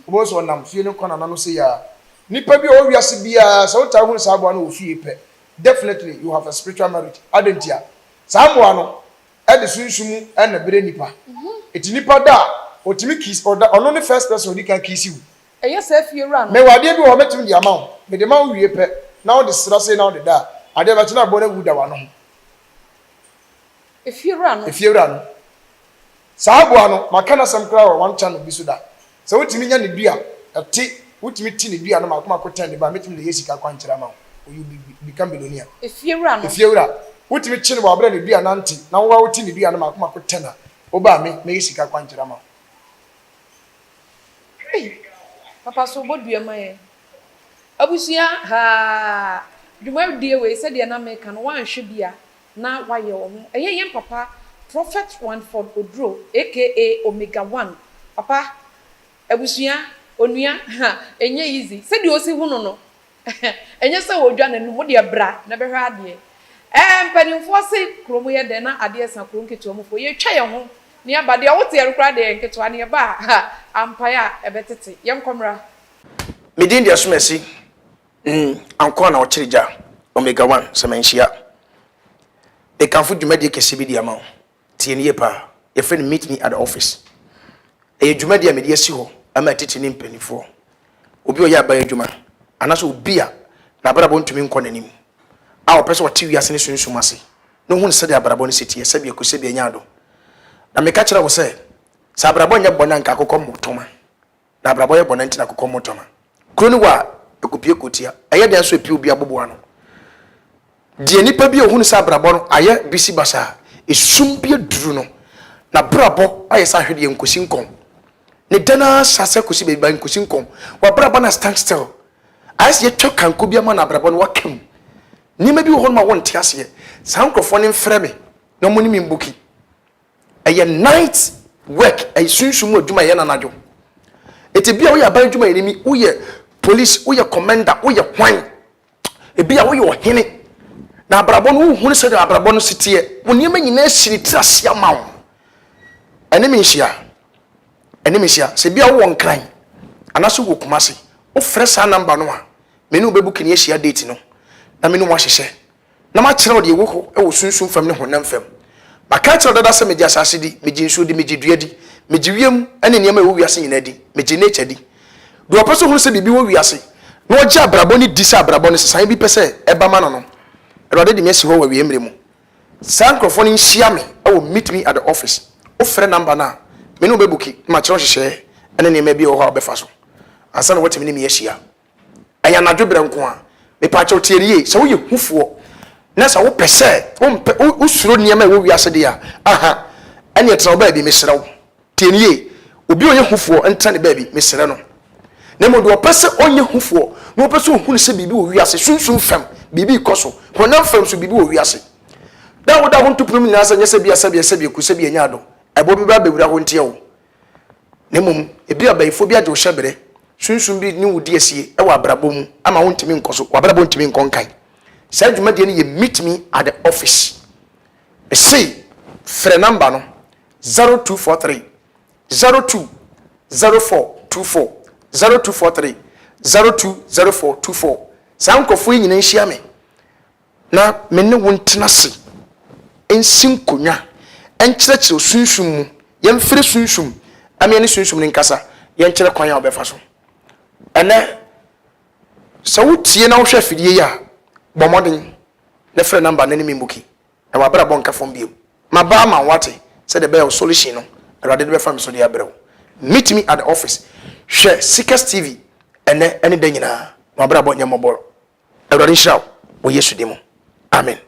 Speaker 3: Wobɛhu sɛ ɔnam fie no kɔna n'ano sei ara. Nipa bi a ɔwɔ wiase biara, sɛ wotaa hunu saa aboa no wɔ fie pɛ, definitely you have a spiritual marriage. Adɛn ntia? Saa mmoa no de sunsum na ɛbrɛ nipa. Enti nipa da a, ɔtumi kiss, ɔda, ɔno ne first person a ɔdi kan kiss wo.
Speaker 2: Ɛyɛ saa fiewura no.
Speaker 3: Mewɔ adeɛ bi wɔ hɔ mɛtumi de ama wo. Mede ma wo wie pɛ, na wode sra sei na wode da a, adeɛ bɛkye na aboa no awu da w'ano ho.
Speaker 2: Efiewura no.
Speaker 3: Efiewura no. Saa aboa no, maka n'asɛm koraa wɔ one channel bi so da. Sɛ wotumi nya ne dua, ɛte, wotumi te ne dua no mako mako tɛn de ba a, mɛtumi de ayɛ sika akwankyerɛ ama wo. You be, become billionaire.
Speaker 2: Efiewura no.
Speaker 3: Efiewura. Wotumi kye no wɔ abere a ne dua nante, na wo ara wote ne dua no mako mako tɛn a, woba a me, mɛyɛ sika akwankyerɛ ama wo.
Speaker 2: Ei papa so bɔ dua ma yɛn. Abusua haa dwumadie wei sɛdeɛ na meka no woanhwɛ bi a na woayɛ wo ho. Ɛyɛ yɛn papa Prophet Wanford Oduro aka Omega One papa abusua onua ha ɛnyɛ easy sɛdeɛ ɔsi hu no no Ɛnyɛ sɛ ɔredwa n'anum, wo deɛ bra na bɛhwɛ adeɛ. Ɛɛ mpanimfoɔ se kurom yɛ dɛ na adeɛ sa kuro nketewa mufoɔ. Yɛtwa yɛn ho na yɛba, deɛ woteɛ no koraa deɛ ɛyɛ nketewa na yɛba a, ampaeɛ a ɛbɛtete. Yɛnkɔ mmra.
Speaker 3: Me din de Asumasi mm Ankoa na ɔkyere gya Omega one sɛ manhyia Mekamfo dwumadie kɛseɛ bi de ama wo Tie no yie paa. Yɛfrɛ no Meet Me at the Office. Ɛyɛ dwumadi a mede asi hɔ ama atitire ne mpanimfoɔ. Obi a ɔyɛ aban adwuma anaasɛ obi a n'abrabɔ ntumi nkɔ n'anim a ɔpɛ sɛ ɔte wiase ne sunsum ase na ohunu sɛdeɛ abrabɔ no si teɛ, sɛbi aku sɛbi anya ado. Na meka kyerɛ wo sɛ, sɛ abrabɔ nyɛ bɔne a anka akokɔ mmɔ tɔma. Na abrabɔ yɛ bɔne nti na akokɔ mmɔ tɔma. Kuro no wɔ a, ɛkɔpue kɔtia. Ɛyɛ dɛn nso ɛpue obi aboboa ano. Deɛ nipa bi a ɔhunu sɛ abrabɔ no ayɛ bisi basaa, esum bi aduru no, n'abrabɔ ayɛ sɛ ahwedeɛ nkosi nkɔn. Ne dan ara hyɛ aseɛ kɔsi baabi ba nkosi nkɔn. W'abrabɔ no stand still. Ayɛ sɛ yɛatwa kanko bi ama no abrabɔ no waka mu. Nneɛma bi wɔ hɔ nom a wonte aseɛ. Saa nkurɔfoɔ no mfrɛ me na wɔne me mbuki. Ɛyɛ night work, ɛyɛ sunsum mu adwuma ɛyɛ no anadwo. Eti bi a woyɛ aban adwuma yɛ ni, woyɛ police, woyɛ commander, woyɛ hwan. Ebi a woyɛ ɔhene. Na abrabɔ no wohunu sɛdeɛ abrabɔ no si teɛ. Wo nneɛma nyinaa si ne tiri ase ama wo. Ɛne me nhyia. Ɛne me nhyia. Sɛ bi a wowɔ Nkran anaasɛ wowɔ Kumasi, wofrɛ saa number no a, me ne wo bɛbuki ne ahyia date no na me ne wo ahyehyɛ. na makyerɛ wo deɛ ɛwɔ hɔ wɔ sunsum fam ne honam fam. Maka akyerɛ wo dada sɛ megye asase di, megye nsuo di, megye dua di, megye wiem ne nneɛma a ɛwɔ wiase nyinaa di, megye nature di. Deɛ ɔpɛ sɛ ɔhunu sɛ biribi wɔ wiase na ɔgye abrabɔ no di sɛ abrabɔ no nsesaeɛ bi pɛ sɛ ɛba ma no no, Awurade de me asi hɔ wɔ awieeɛ mmerɛ mu. Saa nkurɔfoɔ no nhyia me wɔ Meet Me at the Office. Wofrɛ number no a, me ne wo bɛbuki na makyerɛ wo nhyehyɛeɛ ne nneɛma bi a ɛwɔ hɔ a wobɛfa so ansa na woatumi ne me ahyia. Ɛyɛ anadwo berɛ nko a. Mepaakyɛw tie no yie, sɛ woyɛ hufoɔ na sɛ wopɛ sɛ wompɛ wosuro nneɛma a ɛwɔ wiase deɛ a, aha, ɛneɛ tena wo baabi, mesrɛ wo. Tie no yie, obi a ɔyɛ hufoɔ ntena ne baabi, mesrɛ no. Na mmom deɛ ɔpɛ sɛ ɔnyɛ hufoɔ na ɔpɛ sɛ ɔhunu sɛ biribi wɔ wiase, sunsum fam biribi rekɔ so, honam fam nso biribi wɔ wiase. Da a woda ho nto pono mu nyinaa sɛ nyɛ sɛ bi a sɛbi sɛbi aku sɛbi anya ado, ɛboɔ bi bɛba abɛwura hɔ ntia wo. Na mmom ebia ɔbayifoɔ bi agye wo hyɛberɛ, sunsum bi ne wo di asie wɔ abrabɔ mu ama wontumi nkɔ so, w'abrabɔ ntumi nkɔ nkan. Saa dwumadie no yɛ Meet Me at the Office. Mese, Frɛ number no, 0243 02 0424, 0243 02 0424. Saa nkurɔfoɔ yi nyinaa nhyia me na me ne wo ntena ase nsi nkonnwa nkyerɛkyerɛ sunsum mu. Yɛmfrɛ sunsum ama yɛne sunsum no nkasa, yɛnkyerɛ kwan a wobɛfa so. Ɛnɛ, sɛ wotie na wohwɛ afidie yi a, bɔ mmɔden na frɛ number no ne me mmuki na w'abrabɔ nka fam bio. Maba ama wo wate, sɛdeɛ ɛbɛyɛ wo solution no, Awurade de bɛfa me so de abrɛ wo. Meet me at the office. Hwɛ Seekers TV ɛnɛ ne da nyinaa, na w'abrabɔ nyɛ mmɔbɔ. Awurade nhyira wo wɔ Yesu din mu. Amen.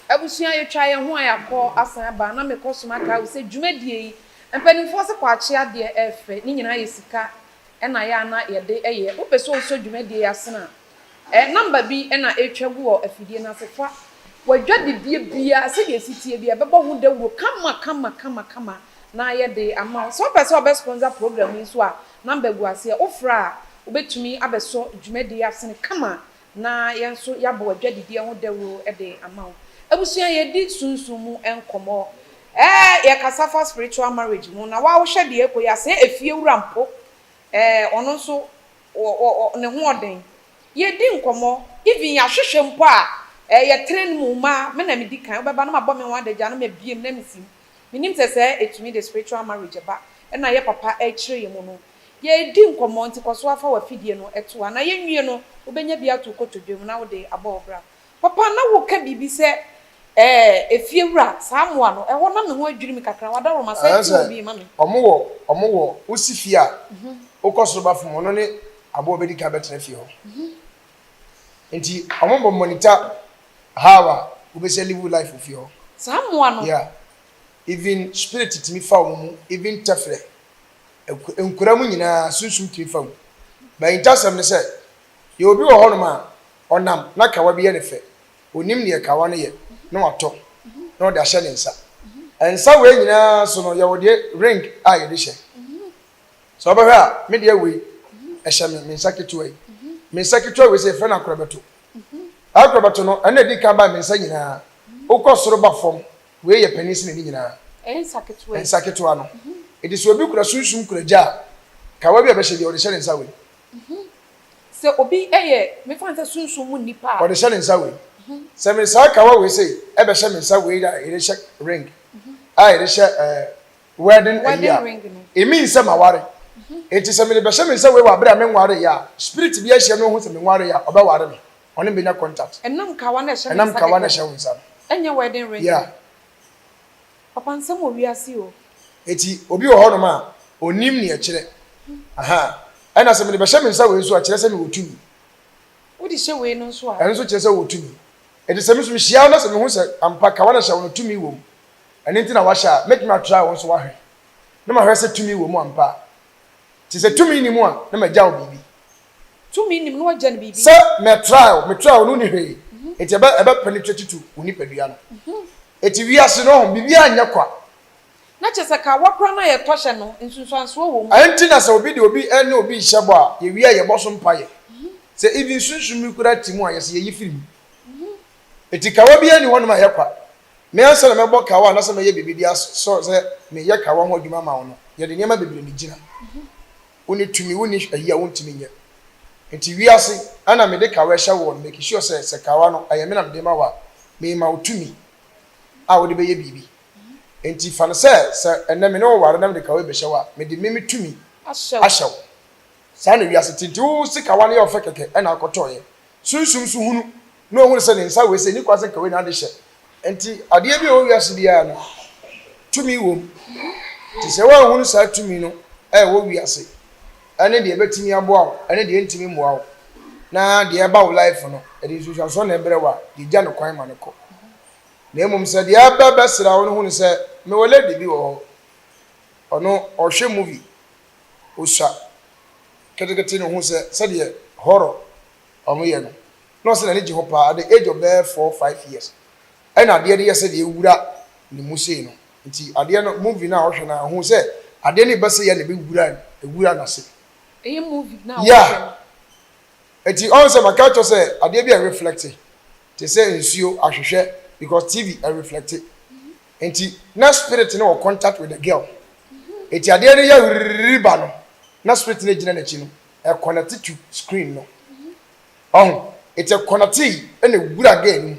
Speaker 2: Abusua yɛtwa yɛn ho a yɛakɔ asan aba na mekɔ so makae wo sɛ dwumadie yi mpanimfoɔ se kwakye adeɛ ɛɛfɛ ne nyinaa yɛ sika na yɛ a na yɛde yɛ wopɛ sɛ wosɔ dwumadie yi asene a Ɛ, number bi na ɛretwa gu wɔ afidie no ase. Fa w'adwadibea biara, sɛdeɛ ɛsi teɛ biara, bɛbɔ ho dawuro kama kama kama kama na yɛde ama wo. Sɛ wopɛ sɛ wobɛ sponsor program yi nso a, number gu aseɛ. Wofrɛ a, wobɛtumi abɛsɔ dwumadie yi asene kama na yɛn nso yɛabɔ w'adwadibea ho dawuro de ama wo. Abusua, yɛredi sunsum mu nkɔmmɔ. Ɛ, yɛkasa fa spiritual marriage ho, na wo ara wohwɛ deɛ ɛrekɔ yi a, sɛ efiewura mpo, ɛ, ɔno nso wɔ wɔ wɔ ne hoɔden. Yɛdi nkɔmmɔ, even yɛahwehwɛ mpo a, eh, yɛ train mu mma, me na medi kan, wobɛba na mabɔ me ho adagya na mabue mu na mesi mu. Menim sɛ sɛɛ ɛtumi de spiritual marriage ba, ɛna yɛ papa rekyerɛ yɛn mu no. Yɛredi nkɔmmɔ, nti kɔ so ara fa w'afidie no to hɔ, na yɛnwie no, wobɛnya bi ato wo kotodwe mu na wode abɔ wo bra. Papa, na woka biribi sɛ, Ɛɛ, efiewura, saa mmoa no, ɛhɔ na me ho adwiri me kakra, w'adaworoma, san
Speaker 3: Ayɛ
Speaker 2: ti wɔ
Speaker 3: sɛ
Speaker 2: bi ma me.
Speaker 3: wɔn wɔ, wɔn wɔ, wosi fie a, wokɔ soro ba fam, ɔno ne aboa a obedi kan bɛtena fie hɔ. Nti wɔn bɔ monitor how a wobesi alive wo life wɔ fie hɔ.
Speaker 2: Saa mmoa no.
Speaker 3: Yeah, even spirit tumi fa wɔn mu, even tɛfrɛ, nkura mu nyinaa, sunsum tumi fa mu. But ahintasɛm ne sɛ, yɛwɔ obi wɔ hɔnom a, ɔnam na kawa bi yɛ no fɛ, Onim deɛ kawa no yɛ na watɔ na ɔde ahyɛ ne nsa. Nsa wei nyinaa so no yɛwɔ deɛ ring a yɛde hyɛ. Sɛ wobɛhwɛ a me deɛ wei ɛhyɛ me me nsa ketewa yi. Me nsa ketewa wei sɛ yɛfrɛ no akorɔbɛto. Akorɔbɛto no ɛno na ɛdi kan ba me nsa nyinaa. Wokɔ soro ba fam wei yɛ panin sene ne nyinaa. Nsa ketewa no. Enti sɛ obi kura sunsum kura gya a kawa bi a ɛbɛhyɛ biara ɔde hyɛ ne nsa wei.
Speaker 2: Sɛ obi yɛ, mefa no sɛ sunsum mu nipa a.
Speaker 3: Ɔde hyɛ ne nsa wei. Sɛ mede saa kawa wei sei bɛhyɛ me nsa wei a yɛde hyɛ ring a yɛde hyɛ ɛɛ wedding ayi a, it means sɛ maware. Enti sɛ mede bɛhyɛ me nsa wei wɔ abere a menwaree a, spirit bi ahyia na ohu sɛ menwaree a, ɔbɛware me. Ɔne me bɛnya contact.
Speaker 2: Ɛnam kawa no a ɛhyɛ me
Speaker 3: Ɛnam
Speaker 2: nsa
Speaker 3: kawa no a
Speaker 2: kɛkɛ
Speaker 3: ɛhyɛ
Speaker 2: no.
Speaker 3: wo nsa no.
Speaker 2: Ɛnyɛ wedding ring no.
Speaker 3: Yeah.
Speaker 2: Papa nsɛm wɔ wiase o.
Speaker 3: Eti obi wɔ hɔnom a, onnim nea ɛkyerɛ. Ahaa. Ɛna sɛ mede bɛhyɛ me nsa wei nso a, kyerɛ sɛ mewɔ tumi.
Speaker 2: Wode hyɛ wei no nso a.
Speaker 3: Ɛno nso kyerɛ sɛ wowɔ tumi. Enti sɛ me nso mehyia wo na sɛ mehu sɛ ampa kawa no hyɛ wo no tumi wɔ mu, ɛno nti na woahyɛ a, mɛtumi atra wo nso woahwɛ, na mahwɛ sɛ tumi wɔ mu ampa a. Nti sɛ tumi nni mu a, na magya wo biribi.
Speaker 2: Tumi nni mu na woagya no biribi.
Speaker 3: Sɛ mɛ try wo, me try wo no wonni hwee, enti ɛbɛ ɛbɛ penetrate to wo nipadua no. Enti wiase no, ɔho, biribiara nyɛ kwa.
Speaker 2: Na kyerɛ sɛ kawa koraa no a yɛtɔ hyɛ no, nsunsuansoɔ wɔ mu.
Speaker 3: Ɛnti na sɛ obi de obi ne obi rehyɛ bɔ a, yɛwie a yɛbɔ so mpaeɛ. Sɛ even sunsum bi koraa te mu a, yɛse yɛyi firi mu. Enti kawa biara nni hɔnom a ɛyɛ kwa. Me ansa na mɛbɔ kawa anaasɛ mɛyɛ biribi de asɔ sɛ meyɛ kawa ho adwuma ama wo no, yɛde nneɛma bebree na egyina. Wonni tumi, wonni ayi a wontumi nyɛ. Enti wiase, ɛna mede kawa ɛhyɛ woɔ no, make sure sɛ sɛ kawa no ɛyɛ me na mede ma wo a, mema wo tumi a wode bɛyɛ biribi. Enti fa no sɛ, sɛ ɛnnɛ me ne wo ware na mede kawa yi bɛhyɛ wo a, mede me me tumi ahyɛ wo. Saa na wiase te. Nti wo se kawa no yɛ ɔfɛ kɛkɛ ɛna akɔtɔeɛ. Sunsum nso hunu na ɔhunu sɛ ne nsa wei sɛ ɛnni kwan sɛ nka wei na ade hyɛ. Nti adeɛ bi a ɛwɔ wiase biara no, tumi wɔ mu. Nti sɛ woanhunu saa tumi no a ɛwɔ wiase ɛne deɛ ɛbɛtumi aboa wo ɛne deɛ ɛntumi mmoa wo na deɛ ɛba wo life no ɛde nsunsuansoɔ na ɛbrɛ wo a, yɛgya no kwan ma no kɔ. Na mmom sɛ deɛ aba bɛsra wo no hunu sɛ mewɔ lady bi wɔ hɔ, ɔno ɔhwɛ movie, ɔsua ketekete na ɔhu sɛ sɛdeɛ horror wɔyɛ no. Na ɔse n'ani gye ho paa at the age of bɛyɛ 4, 5 years ɛna adeɛ no yɛ sɛdeɛ ɛwura ne mu sei no. Nti adeɛ no, movie no a ɔhwɛ no a, ɔhu sɛ adeɛ no ba sei a na ɛbɛwura, ɛwura n'ase.
Speaker 2: Ɛyɛ movie na wɔhwɛ no.
Speaker 3: Nti ɔn sɛ maka kyerɛ sɛ adeɛ bi a reflect te sɛ nsuo ahwehwɛ, because TV ɛreflect. Nti na spirit no wɔ contact with the girl. Nti adeɛ no yɛ rrrr ba no, na spirit no gyina n'akyi no ɛconnect to screen no. Ɔho nti ɛconnect yi ɛna ewura girl no mu.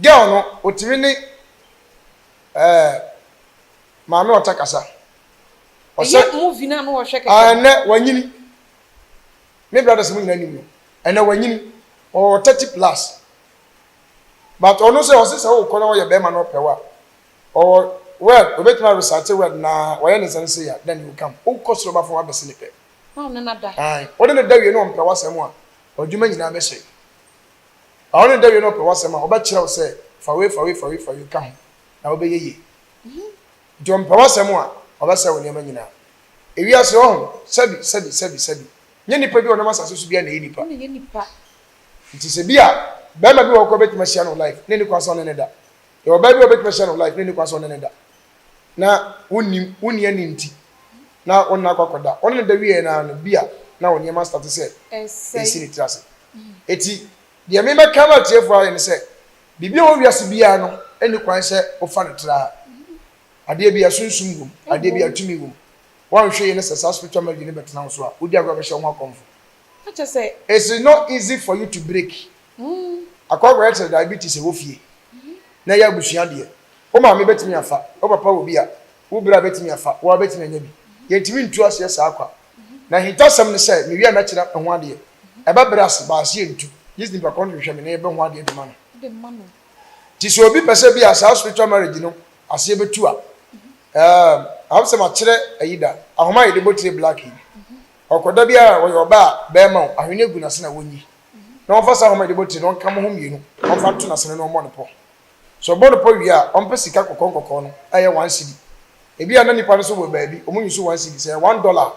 Speaker 3: Girl no otumi ne maame ɔta kasa.
Speaker 2: Ɛyɛ movie na no wɔhwɛ kɛkɛ.
Speaker 3: Ɛnɛ wanyini, me brothers mu nyinaa nim no. Ɛnɛ wanyini, ɔwɔ 30 plus, but ɔno sɛ ɔsɛ sɛ ɔkɔ na ɔyɛ bɛrima na ɔpɛ wa, ɔwɔ word obetumi arecite word na wɔyɛ ne nsa no se ya, then you come, wokɔ soro ba fam abɛsi ne pɛ.
Speaker 2: Na ɔne na da.
Speaker 3: Ayi, wɔde ne da wie na ɔmpɛ w'asɛm a, ɔdwuma nyinaa bɛhyɛ. Ɔne ne da wie na ɔpɛ w'asɛm a, ɔbɛkyerɛ wo sɛ fa wei, fa wei, fa wei, fa wei ka ho na wobɛyɛ yie. Nti ɔmpɛ w'asɛm a, ɔbɛsɛ wo nneɛma nyinaa. Ewiase ɔho, sɛbi sɛbi sɛbi sɛbi, nye nipa bi a ɔnam asase so bi a na ɛyɛ nipa.
Speaker 2: Ɔne yɛ nipa.
Speaker 3: Nti sɛ bi a bɛrima bi wɔ hɔ kɔ bɛtumi ahyia no life ne ne kwan sɛ ɔne ne da, yɛ ɔbaa bi a ɔbɛtumi ahyia no life ne ne kwan sɛ ɔne ne da, na wonnim wonni ani nti na wɔn akɔ akɔda, ɔne ne da wie na no bi a na wɔn nneɛma start sɛ
Speaker 2: ɛsɛe.
Speaker 3: Esi ne tiri ase. Eti deɛ mmɛka ma atiefoɔ ayɛ ne sɛ biribi a ɛwɔ wiase biara no ɛni kwan sɛ wofa no tra. Adeɛ bi a sunsum wom, adeɛ bi a tumi wom, wɔnhwɛ yie ne sɛ saa spiritual marriage ne bɛtena wo so a, wodi agorɔ bɛhyɛ wo ho akɔmfo.
Speaker 2: Akyɛ sɛ
Speaker 3: It's not easy for you to break. Akɔ akɔyɛ sɛ diabetes ɛwɔ fie na ɛyɛ abusua deɛ. Wo maame bɛtumi afa, wo papa wɔ bi a, wo bra bɛtumi afa, wo a bɛtumi anya bi. Yɛntumi ntu aseɛ saa kwa. Na hintasɛm ne sɛ mewie a mɛkyerɛ ho adeɛ. Ɛbɛbrɛ ase baase yɛntu gye sɛ nipa kɔ no hwehwɛ me na yɛbɛ ho adeɛ de ma no.
Speaker 2: De ma no.
Speaker 3: Nti sɛ obi pɛ sɛ bi a saa spiritual marriage no aseɛ bɛtu a, ahom sɛ makyerɛ ayi da ahoma a yɛde bɔ tire black yi. Ɔkɔda bi a ɔyɛ ɔbaa a bɛrima o, ahwene gu n'ase na wɔnyi na wɔmfa saa ahoma a yɛde bɔ tire no ɔnka mo ho mmienu, ɔmfa nto n'asene na ɔmmɔ no pɔ. Sɛ ɔbɔ no pɔ wie a, ɔmpɛ sika kɔkɔɔ nkɔkɔɔ no a ɛyɛ 1 cedi. Ebi a na nipa no so wɔ baabi ɔmo use 1 cedi, sɛ ɛyɛ $1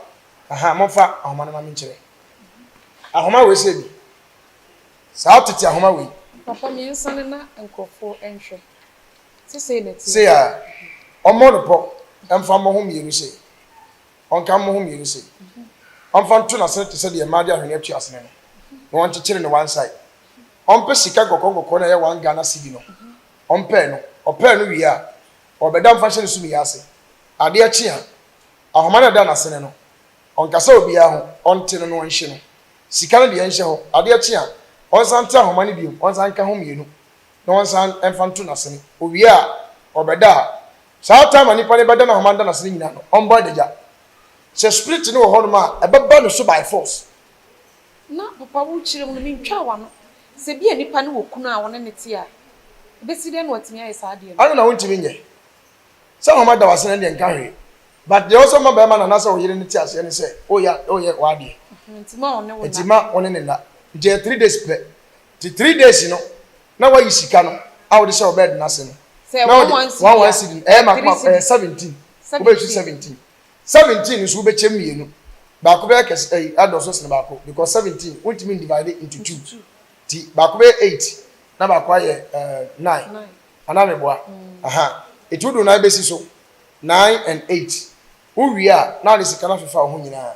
Speaker 3: aha, momfa ahoma no ma me nkyerɛ ahoma wei sɛ bi saa tete ahoma wei.
Speaker 2: Papa, mmiɛnsa no na nkurɔfoɔ nhwɛ sesei na ti.
Speaker 3: Sei a ɔmmɔ no pɔ, ɛmfa mmɔ ho mmienu sei, ɔnka mmɔ ho mmienu sei, ɔmfa nto n'asene te sɛ deɛ mmaa de ahwene atu asene no, na wɔnkyekyere no one side. Ɔmpɛ sika nkɔkɔɔ nkɔkɔɔ no a ɛyɛ 1 Ghana cedi no, ɔmpɛɛ no, ɔpɛɛ no wie a, ɔbɛda mfa hyɛ ne sumiyɛ ase. Adeɛ kye a, ahoma no a ɛda n'asene no, ɔnkasa obiara ho, ɔnte no na ɔnhye no. Sika no deɛ nhyɛ hɔ. Adeɛ kye a, ɔnsan nte ahoma no bio, ɔnsan nka ho mmienu na ɔnsan mfa nto n'asene. Owie a, ɔbɛda a, saa time a nipa no bɛda no ahoma no da n'asene nyinaa no, ɔmbɔ adagya. Sɛ spirit no wɔ hɔnom a, ɛbɛba ne so by force.
Speaker 2: Na papa, wo kyerɛ mu no, mentwa w'ano sɛ bi a nipa no wɔ kunu a wɔne ne te a, ɛbɛsi dɛn na watumi ayɛ saa adeɛ no?
Speaker 3: Ano na wontumi nyɛ sɛ ahoma da w'asene deɛ nka hwee, but deɛ ɔsɛ ma bɛrima no anaasɛ ɔyere no te aseɛ ne sɛ woyɛ woyɛ w'adeɛ.
Speaker 2: Nti ma ɔne wo
Speaker 3: nti
Speaker 2: na
Speaker 3: ma ɔne ne nna. Nti ɛyɛ 3 days pɛ. Nti 3 days no na wayi sika no a wode hyɛ wo bed n'ase no
Speaker 2: sɛ
Speaker 3: na
Speaker 2: one
Speaker 3: wode
Speaker 2: one cedi
Speaker 3: one one
Speaker 2: a
Speaker 3: cedi no ɛyɛ mako
Speaker 2: three
Speaker 3: mako ɛyɛ
Speaker 2: cedi.
Speaker 3: 17, wobɛyi
Speaker 2: 17.
Speaker 3: 17, 17 nso wobɛkyɛ mmienu, baako bɛyɛ kɛse, ɛyi adɔso sene baako, because 17 wontumi divide into two.
Speaker 2: Into two.
Speaker 3: Nti baako bɛyɛ eight na baako ayɛ nine.
Speaker 2: Nine.
Speaker 3: Anaa meboa aha? Eti wode nine bɛsi so, nine and eight. Wowie a, na ade sika no afefa wo ho nyinaa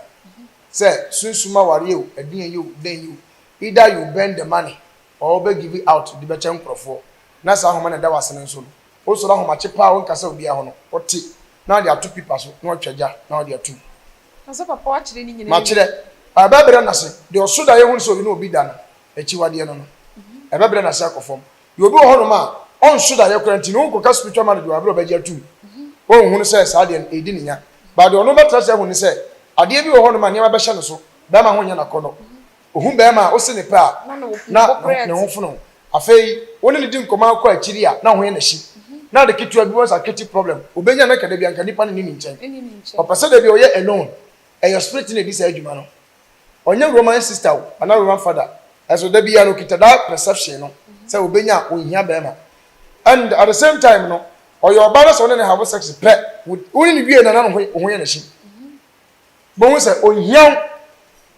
Speaker 3: sɛ sunsum awareɛ o, ɛdeɛn yi o, dɛn yi o, either you burn the money or wobɛ give it out de bɛkyɛ nkurɔfoɔ. Na saa ahoma na ɛda w'asene nso no, wosɔre ahomakye paa a, wonkasa obiara ho no, wote na wode ato pipa so na watwa gya na wode atum.
Speaker 2: Na sɛ papa wakyerɛ ne nyinaa.
Speaker 3: Makyerɛ ɛbɛbrɛ n'ase. Deɛ ɔso da yɛhu sɛ obi ne obi da no akyiwadeɛ no, ɛbɛbrɛ n'ase akɔ fam. Deɛ obi wɔ hɔnom a ɔnso da yɛ kora nti no, wonkɔka spiritual marriage wɔ aberɛ a ɔbɛgye atum, wɔnhunu sɛ saa deɛ no ɛdi ne nya, but deɛ ɔno bɛtena sɛ ahu ne sɛ adeɛ bi wɔ hɔnom a nneɛma bɛhyɛ no so. Bɛrima ho nyɛ n'akɔnnɔ. Ohu bɛrima a wose ne pɛ a,
Speaker 2: na ne
Speaker 3: na
Speaker 2: bo koraa
Speaker 3: ne ho
Speaker 2: te.
Speaker 3: fono. Afei wo ne ne di nkɔmmɔ akɔ akyiri a, na ho yɛ n'ahyi na ade ketewa bi wɔn sa kete problem obɛnya na nka da bi anka nipa no ni ne nkyɛn.
Speaker 2: Ɛni ne nkyɛn.
Speaker 3: Ɔpɛ sɛ da bi ɔyɛ alone. Ɛyɛ spirit na ɛdi saa adwuma no. Ɔnyɛ Roman sister o anaa Roman father, ɛso da bi a no okita that perception no sɛ obɛnya a ɔnhia bɛrima. And at the same time no, ɔyɛ ɔbaa no sɛ ɔne ne have sex pɛ, wo ne ne wie na na ne ho yɛ n'ahyi, bohu sɛ ɔnhia wo.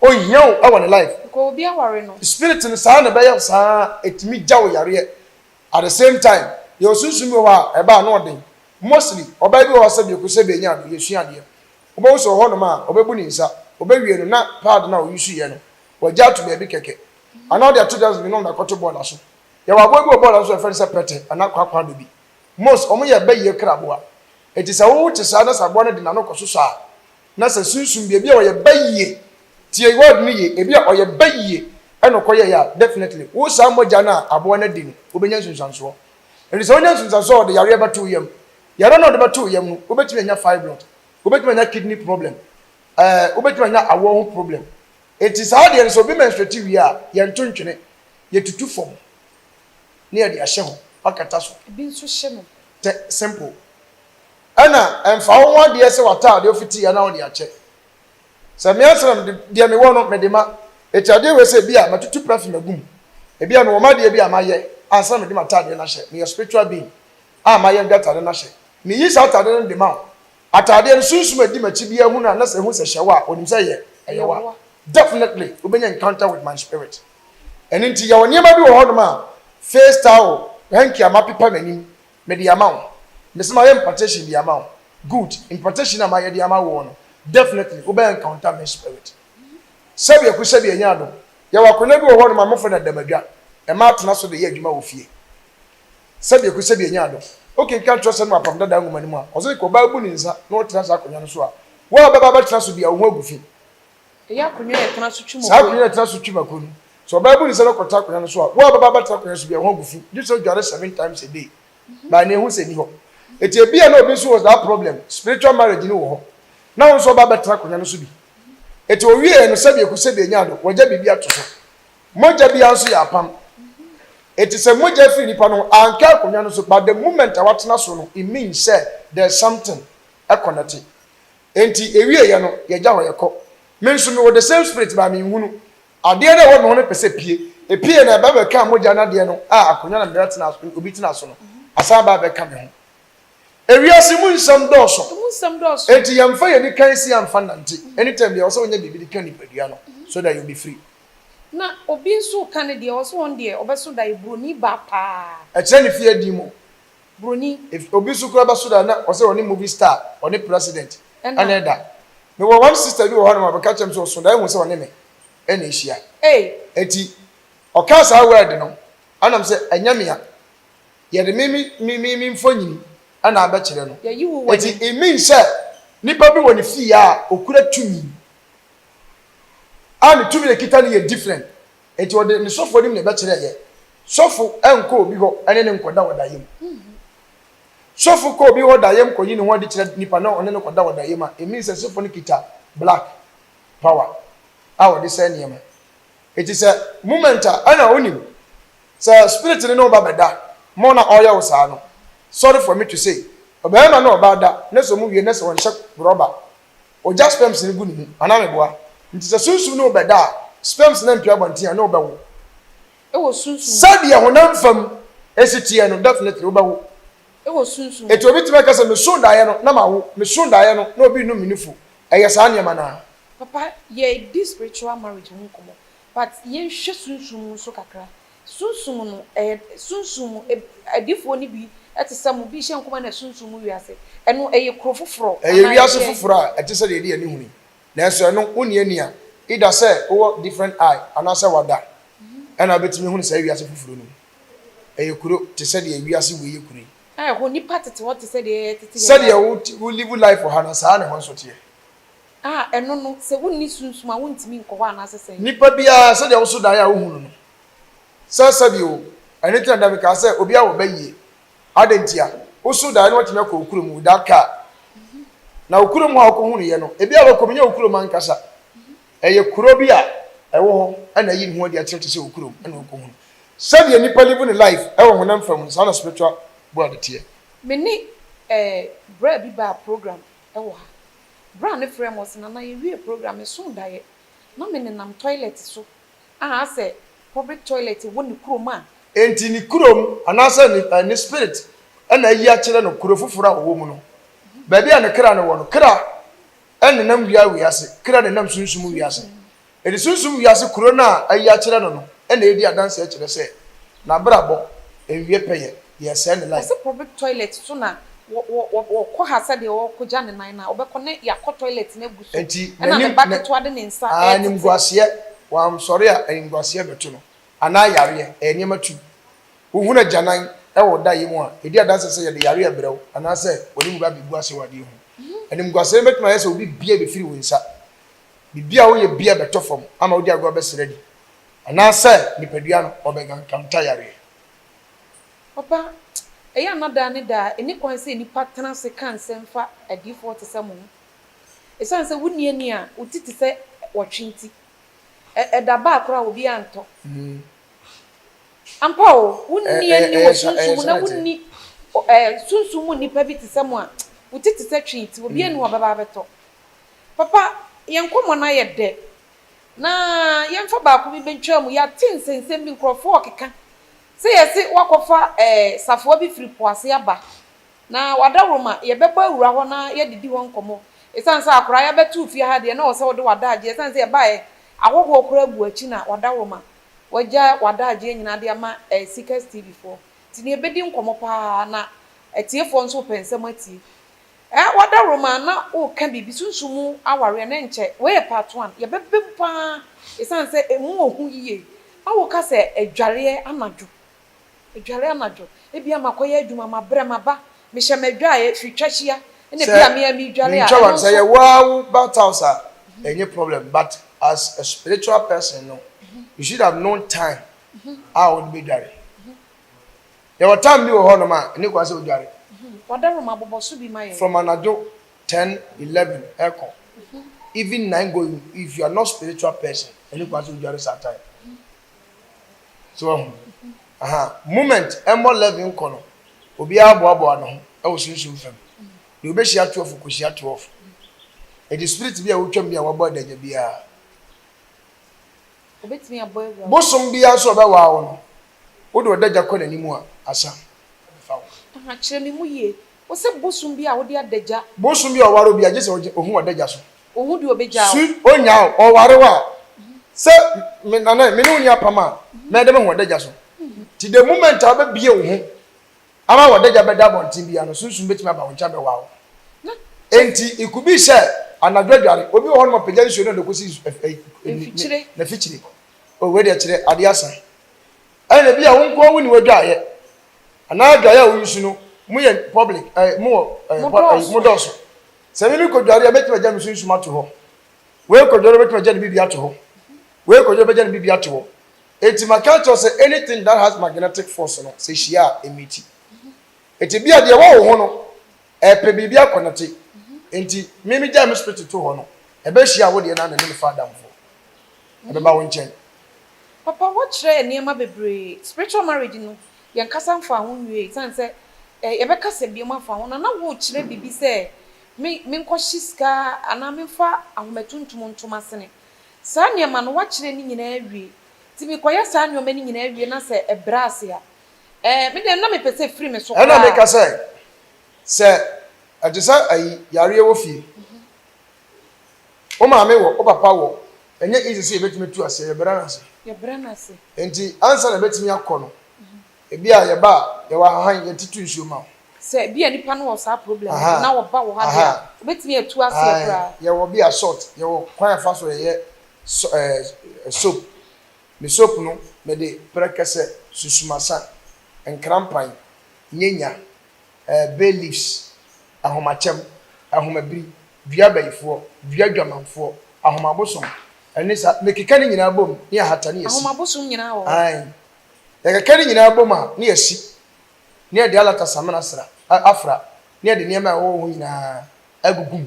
Speaker 3: Ɔnhia wo wɔ ne life.
Speaker 2: Nka obi aware no.
Speaker 3: Spirit no saa na ɛbɛyɛ wo saa ɛtumi gya wo yareɛ at the same time yɛwɔ sunsum bi wɔ hɔ a ɛba a na ɔden mostly ɔbaa bi wɔ hɔ a sɛbi ɛku sɛbi ɛnya ado yɛsua adeɛ wobɛhu sɛ wɔ hɔ nom a ɔbɛbu ne nsa ɔbɛwie no na pad no a ɔuse yɛ no wagya ato baabi kɛkɛ anaa ɔde ato dustbin na ɔde akɔto bɔɔla so yɛwɔ aboa bi wɔ bɔɔla so a yɛfrɛ no sɛ pɛtɛ anaa kwaakwaado bi most wɔn yɛ bayie kraboa eti sɛ wo te saa na sɛ aboa no de n'ano kɔsosɔ a Na sɛ sunsum bi, ebi a ɔyɛ ba yie, tie word no yie, ebi a ɔyɛ ba yie ɛna ɔkɔyɛeɛ a, definitely wo saa mogya no a aboa no adi no, wobɛnya nsunsuansoɔ. Enti sɛ wonya nsunsuansoɔ a, ɔde yareɛ bɛto wo yam. Yareɛ no a ɔde bɛto wo yam no, wobɛtumi anya fibroid, wobɛtumi anya kidney problem, ɛɛ wobɛtumi anya awoɔ ho problem. Enti saa adeɛ no, sɛ obi menstruate wie a, yɛnto ntwene, yɛtutu fam na yɛde ahyɛ hɔ akata so.
Speaker 2: Ebi nso hye no.
Speaker 3: Tɛ, simple. Ɛna ɛmfa wo ho adeɛ sɛ w'ataadeɛ wofitiiɛ na wode akyɛ. Sɛ me ansa na mede deɛ mewɔ no mede ma. Eti adeɛ wei sɛ ebia matutu perfume agu mu. Ebia mewɔ m'adeɛ bi a mayɛ ansa na mede m'ataadeɛ no ahyɛ. Meyɛ spiritual being a mayɛ mede ataadeɛ no ahyɛ. Meyi saa ataadeɛ no de ma wo. Ataadeɛ no sunsum a ɛdi m'akyi biara hu no a na sɛ ɛhu sɛ hyɛ wo a ɔnim sɛ ɛyɛ ɛyɛ wo a. Definitely wobɛnya encounter with my spirit. Ɛno nti yɛwɔ nneɛma bi wɔ hɔnom a face towel, hanky a mapepa m'anim Mede ama wo. Mese mayɛ impartation de ama wo. Good. Impartation a mayɛ de ama woɔ no, definitely wobɛ encounter me spirit. Sɛbi aku sɛbi anya adom. Yɛwɔ akonnwa bi wɔ hɔ nom a mofrɛ no adamadwa. Mmaa tena so de yɛ adwuma wɔ fie. Sɛbi aku sɛbi anya adom. Wokenkan twerɛsɛm no wɔ Apam Dadaa nwoma no mu a, ɔse nka ɔbaa bu ne nsa na ɔtena saa akonnwa no so a, wo a wobɛba abɛtena so biara wo ho agu fi.
Speaker 2: Ɛyɛ akonnwa a yɛtena so twi mako.
Speaker 3: Saa akonnwa a yɛtena so twi mako no, sɛ ɔbaa bu ne nsa na ɔkɔtena akonnwa no so a, wo a wobɛba abɛtena akonnwa so biara, wo ho agu fi. Gye sɛ odware seven times a day. But nea ehu sɛ enni hɔ. Enti ebia na obi nso wɔ saa problem, spiritual marriage no wɔ hɔ, na wo nso ɔba abɛtena akonnwa no so bi. Enti owieɛ no, sɛdeɛ eku sɛdeɛ enya no, wagya biribi ato so. Mogya biara nso yɛ apam. Enti sɛ mogya firi nipa no ho, anka akonnwa no so, but the moment a watena so no, it means sɛ there's something ɛkɔnɛte. Enti ɛwieɛ no, yɛgya hɔ yɛkɔ. Me nso mewɔ the same spirit but menhunu. Adeɛ no a ɛwɔ me ho no pɛ sɛ ɛpue. Ɛpueɛ no ɛba bɛkaa mogya no adeɛ no a akonnwa na mmerɛ tena obi tena so no, asan aba abɛka me ho. Ewiase mu nsɛm dɔɔso.
Speaker 2: Emu nsɛm dɔɔso.
Speaker 3: Enti yɛmfa yɛn ani kan si amfa nnante. Anytime biara ɛwɔ sɛ wonya biribi de ka nipadua no so that you be free.
Speaker 2: Na obi nso reka ne deɛ, ɔse ɔno deɛ ɔbɛso daeɛ, buroni baa paa.
Speaker 3: Ɛkyerɛ ne fie adi mu.
Speaker 2: Broni.
Speaker 3: If obi nso koraa bɛso da na ɔsɛ ɔne movie star ɔne president ɛna ɛda. Mewɔ one sister bi wɔ hɔ nom a ɔbɛka kyerɛ me sɛ ɔso da ehu sɛ ɔne me ɛna ehyia.
Speaker 2: Ei.
Speaker 3: Eti ɔkaa saa word no ɛna me sɛ ɛnyɛ me a yɛde me me me me me mfonyini ɛna abɛkyerɛ no.
Speaker 2: Yɛyi wo w'anim.
Speaker 3: Eti it means sɛ nipa bi wɔ ne fie a okura tumi a ne tumi a ekita no yɛ different. Enti ɔde ne sɔfo anim na ɛbɛkyerɛɛ yɛ. Sɔfo nkɔ obi hɔ ne no nkɔda wɔ daeɛ mu. Sɔfo kɔ obi hɔ daeɛ mu kɔyi ne ho adi kyerɛ nipa na ɔne no kɔda wɔ daeɛ mu a, it means sɛ sɔfo no kita black power a ɔde sɛe nneɛma. Enti sɛ moment a ɛna wonim sɛ spirit no ne wo ba bɛda mo na ɔreyɛ wo saa no, sorry for me to say, ɔbarima ne ɔbaa da na sɛ wɔwie na sɛ wɔnhyɛ rɔba Ogya sperms no gu ne mu, anaa meboa? Nti sɛ sunsum ne wo bɛda a, sperms no ampue abɔnten a, ne wo bɛwo.
Speaker 2: Ɛwɔ sunsum mu.
Speaker 3: Sɛdeɛ honam fam si teɛ no, definitely wobɛwo.
Speaker 2: Ɛwɔ sunsum mu.
Speaker 3: Enti obi tumi ka sɛ, mesoo daeɛ no na mawo, mesoo daeɛ no na obi renum me nufu. Ɛyɛ saa nneɛma no ara.
Speaker 2: Papa, yɛredi spiritual marriage ho nkɔmmɔ, but yɛnhwɛ sunsum mu nso kakra. Sunsum no, ɛyɛ sunsum mu, adiyifoɔ no bi te sɛ mo, bi hyɛ nkɔm ɛna sunsum mu wiase. Ɛno, ɛyɛ kuro foforɔ
Speaker 3: Ɛyɛ
Speaker 2: anaa
Speaker 3: wiase
Speaker 2: ɛdeɛn?
Speaker 3: foforɔ a ɛte sɛ deɛ yɛde yɛn ani hunu yi. Nanso ɛno, wonni ani a, either sɛ wowɔ different eye anaasɛ wada ɛna wobɛtumi ahunu saa wiase foforɔ no mu. Ɛyɛ kuro te sɛ deɛ wiase wei yɛ kuro yi.
Speaker 2: A ɛhɔ nnipa tete hɔ te sɛ deɛ yɛtete ha yi
Speaker 3: Sɛdeɛ
Speaker 2: ara.
Speaker 3: wo wo live life wɔ ha no, saa ara na ɛhɔ nso teɛ.
Speaker 2: A ɛno no, sɛ wonni sunsum a, wontumi nkɔ hɔ anaasɛ sɛn?
Speaker 3: Nipa biara, sɛdeɛ woso daeɛ a wohunu no, sɛ sɛbi o, ɛno nti na da mekaa sɛ obiara wɔ bayie. Adɛn ntia? Woso daeɛ na woatumi akɔ wo kurom without car. Na wo kurom hɔ a wokɔhunuiɛ no, ebia wobɛkɔ mu, ɛnyɛ wo kurom ankasa. Ɛyɛ kuro bi a ɛwɔ hɔ na ayi ne ho adi akyerɛ te sɛ wo kurom na wokɔhunu. Sɛdeɛ nipa live ne life wɔ honam fam no, saa na spiritual world teɛ.
Speaker 2: Me ne eh bra bi baa program wɔ ha. Bra no frɛɛ me ɔse Nana yɛwiee program mesoo daeɛ na me nenam toilet so a asɛ public toilet wɔ ne kurom a.
Speaker 3: Enti ne kurom anaasɛ ne ne spirit na ayi akyerɛ no kuro foforɔ a ɔwɔ mu no, baabi a ne kra no wɔ no. Kra nenam wia wiase, kra nenam sunsum wiase. Enti sunsum wiase kuro no a ayi akyerɛ no no na ɛredi adanseɛ kyerɛ sɛ n'abrabɔ nwie pɛyɛ, yɛresɛe ne life.
Speaker 2: Ɔse public toilet so na wɔ wɔ wɔkɔ ha sɛdeɛ ɔrekɔgya ne nan no a ɔbɛkɔ ne yɛakɔ toilet no agu so
Speaker 3: Enti
Speaker 2: ɛna ne
Speaker 3: n'anim
Speaker 2: ba
Speaker 3: na
Speaker 2: ketewa de ne nsa
Speaker 3: aa
Speaker 2: retete.
Speaker 3: animguaseɛ, wansɔre a animguaseɛ bɛto no, anaa yareɛ, ɛyɛ nneɛma tu. Wohunu agyanan wɔ wo daeɛ mu a, ɛdi adanseɛ sɛ yɛde yareɛ rebrɛ wo anaasɛ w'anim reba abɛgu ase wɔ adeɛ ho. Animguaseɛ no bɛtumi ayɛ sɛ obi bia bɛfiri wo nsa, biribi a woyɛ bia bɛtɔ fam ama wode agorɔ bɛsrɛ adi, anaasɛ nipadua no ɔbɛgankamta yareɛ.
Speaker 2: Papa, ɛyɛ a na daa ne daa ɛnni kwan sɛ nnipa tena ase ka nsɛm fa adiyifoɔ te sɛ mo ho. Ɛsiane sɛ wonni ani a wo ti te sɛ ɔtwe nti, ɛ, ɛda baa koraa a obiara ntɔ. Ampa o, wonni ani wɔ sunsum mu na wonni ɛ, sunsum mu nnipa bi te sɛ mo a wo ti te sɛ twe nti, obiara nni hɔ a ɔbɛba abɛtɔ. Papa, yɛn nkɔmmɔ no ayɛ dɛ. Na yɛmfa baako bi bɛtwa mu. Yɛate nsɛnsɛm bi, nkurɔfoɔ rekeka sɛ yɛse woakɔfa ɛ, safoa bi firi po ase aba. Na w'adaworoma, yɛbɛbɔ awura hɔ na yɛadidi hɔ nkɔmmɔ. Esiane sɛ akwadaa yi abɛto fie ha deɛ, na ɛwɔ sɛ wode w'adagyeɛ, esiane sɛ yɛbaeɛ, ahɔhoɔ koraa gu akyi na w'adaworoma, w'agya w'adagyeɛ nyinaa de ama eh, Seekers TV foɔ. Nti na yɛbɛdi nkɔmmɔ pa ara, na atiefoɔ nso repɛ nsɛm atie. Eh, w'adaworoma, na woreka biribi, sunsum mu awareɛ, na ɛnkyɛ, wei yɛ part one, yɛbɛba mu pa ara, esiane sɛ ɛmu wɔ hu yie. Na woka sɛ adwareɛ anadwo. Adware anadwo. Ebia makɔyɛ adwuma, mabrɛ, maba, mehyɛ m'adwaeɛ, firi twa hyia, ɛna
Speaker 3: Sɛ
Speaker 2: ebia me ara meredware a,
Speaker 3: mentwa
Speaker 2: ɛno
Speaker 3: w'ano, sɛ
Speaker 2: nso.
Speaker 3: ɛyɛ wo ara wo bath house a, ɛnyɛ problem but as a spiritual person no, you should have known time a wode bɛdware. Yɛwɔ time bi wɔ hɔnom a, ɛnni kwan sɛ wodware.
Speaker 2: W'adaworoma bobɔ so bi ma yɛn.
Speaker 3: From anadwo ten, 11 ɛkɔ, even nine going, if you are not spiritual person, ɛnni kwan sɛ wodware saa time. So wahu? Aha, moment ɛmmɔ 11 kɔ no, obiara boaboa ne ho wɔ sunsum fam. Deɛ obehyia 12 kɔhyia 12. Enti spirit bi a wotwam bi a wabɔ adagya biara.
Speaker 2: Obetumi abɔ awura wo.
Speaker 3: Bosom biara nso a ɔbɛwaa wo no, wode ɔdagya kɔ n'anim a, asa abɛfa wo.
Speaker 2: Aha, kyerɛ me mu yie. Wose bosom bi a wode adagya.
Speaker 3: Bosom bi a ɔware obi a, gye sɛ ohu ɔdagya so.
Speaker 2: Ohu deɛ ɔbɛgyaa wo.
Speaker 3: Su ɔnyaa wo, ɔware wo a, sɛ me nana me ne wo nni apam a, mɛyɛ dɛ mahu w'adagya so. Nti the moment a wobɛbue wo ho ama w'adagya bɛda abɔnten biara no, sunsum bɛtumi aba wo nkyɛn abɛwaa wo. Enti it could be sɛ anadwo adware, obi wɔ hɔ nom ɔpagya nsuo no de kɔsi n'afikyire. Oh, wei deɛ kyerɛ adeɛ asa. Ɛna bi a wo nko ara wonni w'adwaeɛ, anaa adwaeɛ a wo use no, moyɛ public, eh, mowɔ, eh, modɔɔso. Sɛ me mekodware a, mɛtumi agya me sunsum ato hɔ. Wei kɔdware a, ɔbɛtumi agya ne biribi ato hɔ. Wei kɔdware a, ɔbɛgya ne biribi ato hɔ. Enti maka akyerɛ wo sɛ anything that has magnetic force no, sɛ ɛhyia a, ɛmiti. Enti ebia deɛ ɛwɔ wo ho no, ɛrepɛ biribi akɔnɛte. Enti me megyae me spirit to hɔ no, ɛbɛhyia wo deɛ no ara na ɛne no fa adamfoɔ. Ɛbɛba wo nkyɛn.
Speaker 2: Papa woakyerɛ yɛn nneɛma bebree. Spiritual marriage no, yɛnkasa mfaa ho nwiei esiane sɛ yɛbɛkasa biom afa ho na na worekyerɛ biribi sɛ me menkɔhye sika anaa memfa ahoma tuntum nto m'asene. Saa nneɛma no woakyerɛ ne nyinaa awie. Nti mekɔyɛ saa nneɛma no nyinaa wie na sɛ ɛbrɛ ase a, eh, me deɛ na mepɛ sɛ ɛfiri me so
Speaker 3: Ɛna
Speaker 2: koraa.
Speaker 3: meka sɛ, sɛ ɛte sɛ ayi, yareɛ wɔ fie, wo maame wɔ, wo papa wɔ, ɛnyɛ easy sɛ yɛbɛtumi atu aseɛ, yɛbrɛ no ase.
Speaker 2: Yɛbrɛ no ase.
Speaker 3: Enti ansa na ɛbɛtumi akɔ no, Ebia yɛba a, yɛwɔ ahahan, yɛtutu nsuo ma wo.
Speaker 2: Sɛ ebia nipa no wɔ saa problem no bi na ɔba wo ha deɛ a, wobɛtumi atu aseɛ koraa.
Speaker 3: Yɛwɔ bi a salt, yɛwɔ kwan a yɛfa so yɛyɛ soap. Me soap no, mede prɛkɛsɛ, susumasa, nkrampan, nyenya, bay leaves, ahomakyɛm, ahomabiri, dua bayifoɔ, dua dwamanfoɔ, ahomabosom, ɛne saa, mekeka ne nyinaa bom ne ahata ne asi.
Speaker 2: Ahomabosom nyinaa wɔ hɔ?
Speaker 3: Ae. Yɛkeka ne nyinaa bom a, na yɛasi, na yɛde alata samena sra, afra, na yɛde nneɛma a ɛwɔ hɔ nyinaa agugu mu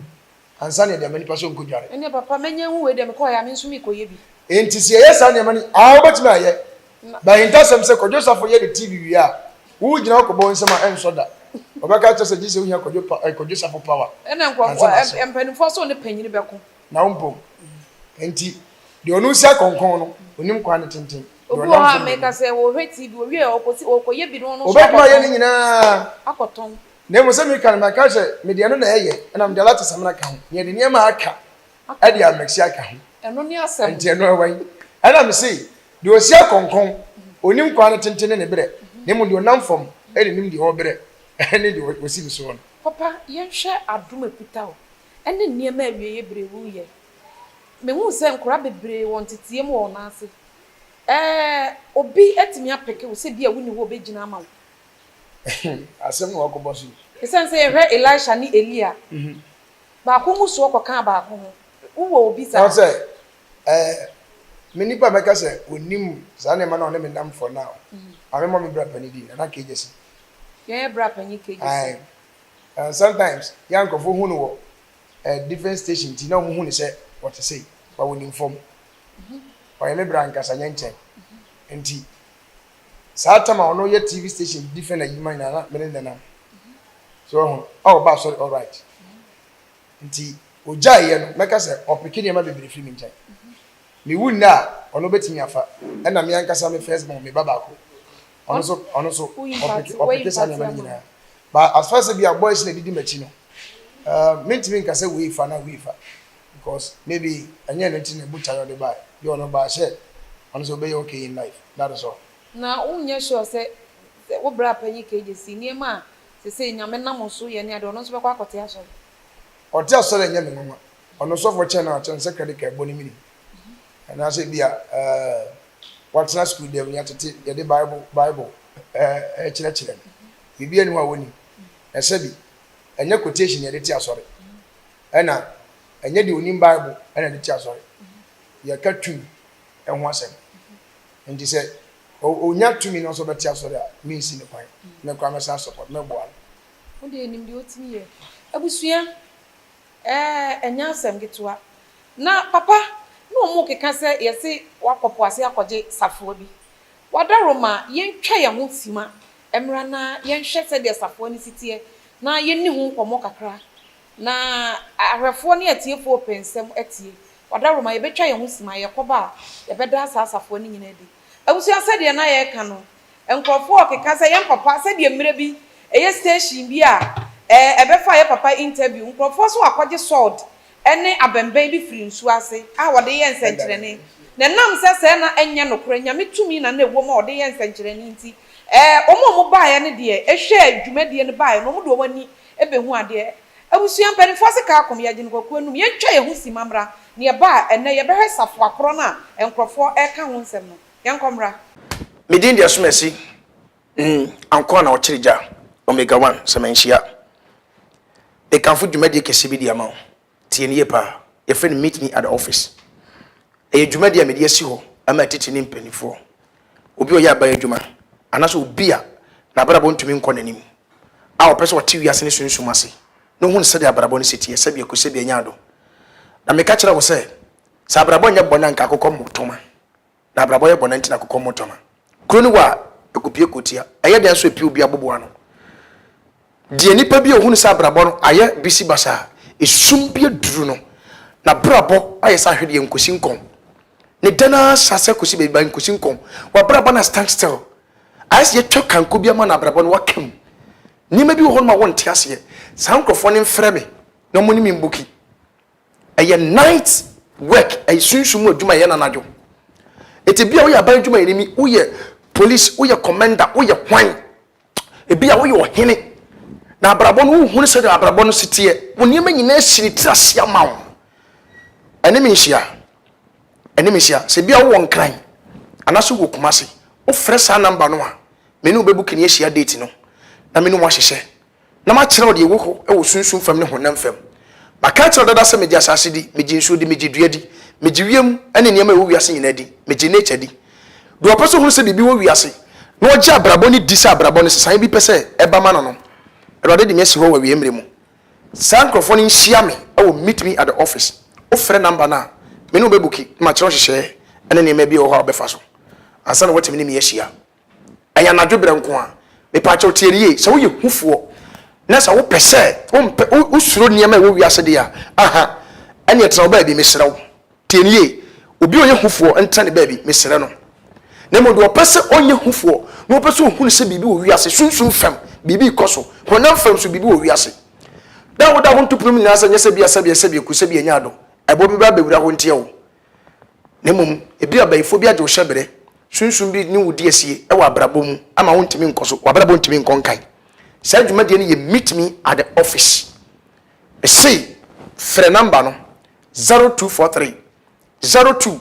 Speaker 3: ansa na yɛde ama nnipa sɛ wɔnkɔdware.
Speaker 2: Ɛnneɛ papa, mɛnya ahu wei deɛ, mekɔeɛ a, me nso merekɔyɛ bi.
Speaker 3: Enti sɛ yɛyɛ saa nneɛma no, aa, wobɛtumi ayɛ. But ahintasɛm sɛ Kwadwo Safo yɛ ne TV wie a, wogyina hɔ kɔbɔ wo nsam a, ɛnsɔ da. Wɔbɛka akyerɛ sɛ gye sɛ wohia Kwadwo pa, eh, Kwadwo Safo power
Speaker 2: Ɛnna
Speaker 3: ansa na
Speaker 2: nkurɔfoɔ,
Speaker 3: asɔ.
Speaker 2: mpanimfoɔ nso ne panin bɛko.
Speaker 3: Na wo mpo. Enti, deɛ ɔno si akɔnkɔn no, ɔnim kwan no tenten. Deɛ
Speaker 2: Obi wɔ
Speaker 3: ɔnam
Speaker 2: hɔ a
Speaker 3: fam no,
Speaker 2: meka
Speaker 3: ɔnim.
Speaker 2: sɛ ɔhwɛ TV, owie a ɔkɔsi, ɔkɔyɛ bi na ɔno nso
Speaker 3: Ɔbɛtumi ayɛ
Speaker 2: akɔtɔn.
Speaker 3: ne nyinaa.
Speaker 2: Akɔtɔn.
Speaker 3: Na mmom sɛ meka no, maka sɛ mede ɛno na ɛyɛ, ɛna mede alata samina ka ho, na yɛde nneɛma a aka
Speaker 2: Aka
Speaker 3: de
Speaker 2: ho.
Speaker 3: amɛkse aka ho.
Speaker 2: Ɛno ne asɛm.
Speaker 3: Nti ɛno ɛwɔ yi. Ɛna me se, deɛ ɔsi akɔnkɔn, ɔnim kwan no tenten ne ne berɛ, na mmom deɛ ɔnam fam na ɔnim deɛ ɔrebrɛ ne deɛ ɔsi ne soɔ no.
Speaker 2: Papa, yɛnhwɛ adom a ɛkuta wo ne nneɛma a awieeɛ berɛ woreyɛ. Mehuu sɛ nkwadaa bebree wɔ nteteeɛ mu wɔ wo nan ase. Ɛɛ, obi atumi apeke wo sɛ bi a wonni hɔ a ɔbɛgyina ama wo.
Speaker 3: Asɛm na wakɔbɔ so yi.
Speaker 2: Esiane sɛ yɛhwɛ Elisha ne Elia, baako ngusoɔ kɔkaa baako ho. Wowɔ obi saa?
Speaker 3: Na sɛ, ɛɛ, me nipa a mɛka sɛ ɔnim saa nneɛma no a ɔne me nam for now, maame mmɔ me bra panin din, Nana Kegyesi.
Speaker 2: Yɛn bra panin Kegyesi.
Speaker 3: Ae. And sometimes, yɛ a nkurɔfoɔ hu no wɔ eh, different station nti na wɔn hu no sɛ ɔte sei, but ɔnim fam. Ɔyɛ me bra ankasa, nyɛ nkyɛn. Nti, Saa tam a ɔno yɛ TV station different adwuma nyinaa na me ne no nam. So wahu? A ɔba asɔre alright. Nti ogyaeɛ no mɛka sɛ ɔpeke nneɛma bebree firi me nkyɛn. Mewu nnɛ a ɔno bɛtumi afa. Ɛna me ankasa me first born me ba baako ɔno nso ɔno nso ɔpeke ɔpeke saa nneɛma no nyinaa. But as far as sɛ bi a boys na ɛdidi m'akyi no, uh, mentumi nka sɛ wei fa na wei fa. Because maybe ɛnyɛ ɛno nti na botaeɛ a ɔde baeɛ. Bi a ɔno ɔbaa sɛ ɔno nso ɔbɛyɛ okay in life, that is all.
Speaker 2: Na wonyɛ sure sɛ sɛ wo bra panyin KJC nneɛma a sesei Nyame nam wo so yɛ ne ade ɔno nso bɛkɔ akɔte asɔre?
Speaker 3: Ɔte asɔre a ɛnyɛ me nwanwa. Ɔno sɔfoɔ kyɛn no a ɔkyɛn no sɛ credit card bɔ ne menim. Anaasɛ ebi a eh, watena sukuu dɛm ne yɛatete yɛde bible bible eh, ɛrekyerɛkyerɛ no. Biribiara nni hɔ a wɔnnim. Na sɛbi ɛnyɛ quotation na yɛde te asɔre. Ɛna ɛnyɛ deɛ ɔnim Bible na ɛde te asɔre. Yɛka tumi ho asɛm. Nti sɛ ɔnya tumi na ɔsɛ ɔbɛte asɔre a, mensi no kwan. Me koraa mɛsan support, mɛboa no.
Speaker 2: Wo deɛ nim deɛ ɔtumi yɛ. Abusua ɛɛ ɛnyɛ asɛm ketewa. Na papa ne wɔn rekeka sɛ yɛse wakɔ po ase akɔgye safoa bi. Wadaroma yɛntwa yɛn ho sima mmra na yɛnhwɛ sɛdeɛ safoa no si teɛ na yɛnni ho nkɔmmɔ kakra. Na ahwɛfoɔ ne atiefoɔ repɛ nsɛm atie. Ɔdawuroma, yɛbɛtwa yɛn ho sima, yɛkɔba a, yɛbɛda saa asafoɔ no nyinaa adi. Abusua, sɛdeɛ na yɛreka no, nkorɔfoɔ rekeka sɛ yɛn papa, sɛdeɛ mmerɛ bi ɛyɛ station bi a ɛbɛfa yɛn papa interview, nkorɔfoɔ nso akɔgye salt ne abɛnbɛn bi firi nsuo ase a wɔde yɛ nsɛnkyerɛnne. Na ɛnam sɛ sɛɛ na ɛnyɛ nokorɛ, Nyame tumi na na ɛwɔ mu a wɔde yɛ nsɛnkyerɛnne nti, wɔn a wɔbaeɛ no deɛ, hwɛɛ dwumadie no baeɛ no, wɔde wɔn ani bɛhu adeɛ. Abusua mpaninfoɔ se kaa kɔm, yɛagye no kwaku anum, yɛntwa yɛn ho sima mmra, na yɛba a, ɛnnɛ yɛbɛhwɛ safoa korɔ no a nkorɔfoɔ reka ho nsɛm no. Yɛnkɔ mmra.
Speaker 3: Me din de Asumasi mm Ankoa na ɔkyere gya Omega one sɛ manhyia Mekamfo dwumadie kɛseɛ bi de ama wo Tie no yie paa. Yɛfrɛ no Meet Me at the Office. Ɛyɛ dwumadi a mede asi hɔ ama atitire ne mpanimfoɔ, obi a ɔyɛ aban adwuma, anaasɛ obi a n'abrabɔ ntumi nkɔ n'anim a ɔpɛ sɛ ɔte wiase ne sunsum ase na ohunu sɛdeɛ abrabɔ no si teɛ, sɛbi aku sɛbi anya ado. Na meka kyerɛ wo sɛ, sɛ abrabɔ nyɛ bɔne a anka akokɔ mmɔ tɔma. Na abrabɔ yɛ bɔne nti na akokɔ mmɔ tɔma. Kuro no wɔ a, ɛkɔpue kɔtia. Ɛyɛ dɛn nso ɛpue obi aboboa ano. Deɛ nipa bi a ɔhunu sɛ abrabɔ no ayɛ bisi basaa, esum bi aduru no, n'abrabɔ ayɛ sɛ ahwedeɛ nkosi nkɔn. Ne dan ara hyɛ aseɛ kɔsi baabi ba nkosi nkɔn. W'abrabɔ no a stand still. Ayɛ sɛ yɛatwa kanko bi ama no abrabɔ no waka mu. Nneɛma bi wɔ hɔnom a wonte aseɛ. Saa nkurɔfoɔ no mfrɛ me na wɔne me mbuki. Ɛyɛ night work, ɛyɛ sunsum mu adwuma ɛyɛ no anadwo. Eti bi a woyɛ aban adwuma yɛ ni, woyɛ police, woyɛ commander, woyɛ hwan. Ebi a woyɛ ɔhene. Na abrabɔ no wohunu sɛdeɛ abrabɔ no si teɛ. Wo nneɛma nyinaa si ne tiri ase ama wo. Ɛne me nhyia. Ɛne me nhyia. Sɛ bi a wowɔ Nkran anaasɛ wowɔ Kumasi, wofrɛ saa number no a, me ne wo bɛbuki ne ahyia date no na me ne wo ahyehyɛ na makyerɛ wo deɛ ɛwɔ hɔ wɔ sunsum fam ne honam fam. Maka akyerɛ wo dada sɛ megye asase di, megye nsuo di, megye dua di, megye wiem ne nneɛma a ɛwɔ wiase nyinaa di, megye nature di. Deɛ ɔpɛ sɛ ɔhunu sɛ biribi wɔ wiase na ɔgye abrabɔ no di sɛ abrabɔ no nsesaeɛ bi pɛ sɛ ɛba ma no no, Awurade de me asi hɔ wɔ awieɛ mmerɛ mu. Saa nkorɔfoɔ no nhyia me wɔ Meet Me at the Office. Wofrɛ number no a, me ne wo bɛbuki na makyerɛ wo nhyehyɛeɛ ne nneɛma bi a ɛwɔ hɔ a wobɛfa so ansa na woatumi ne me ahyia. Ɛyɛ anadwo berɛ nko a. Mepaakyɛw tie no yie, sɛ woyɛ hufoɔ na sɛ wopɛ sɛ wompɛ wosuro nneɛma a ɛwɔ wiase deɛ a, aha, ɛneɛ tena wo baabi, mesrɛ wo. Tie no yie, obi a ɔyɛ hufoɔ ntena ne baabi, mesrɛ no. Na mmom deɛ ɔpɛ sɛ ɔnyɛ hufoɔ na ɔpɛ sɛ ɔhunu sɛ biribi wɔ wiase, sunsum fam biribi rekɔ so, honam fam nso biribi wɔ wiase. Da a woda ho nto pono mu nyinaa sɛ nyɛ sɛ bi a sɛbi sɛbi aku sɛbi anya ado, ɛboɔ bi bɛba abɛwura hɔ ntia wo. Na mmom, ebia ɔbayifoɔ bi agye wo hyɛberɛ, sunsum bi ne wo di asie wɔ abrabɔ mu ama wontumi nkɔ so, w'abrabɔ ntumi nkɔ nkan. Saa dwumadie no yɛ Meet Me at the Office. Mese frɛ number no 0243 02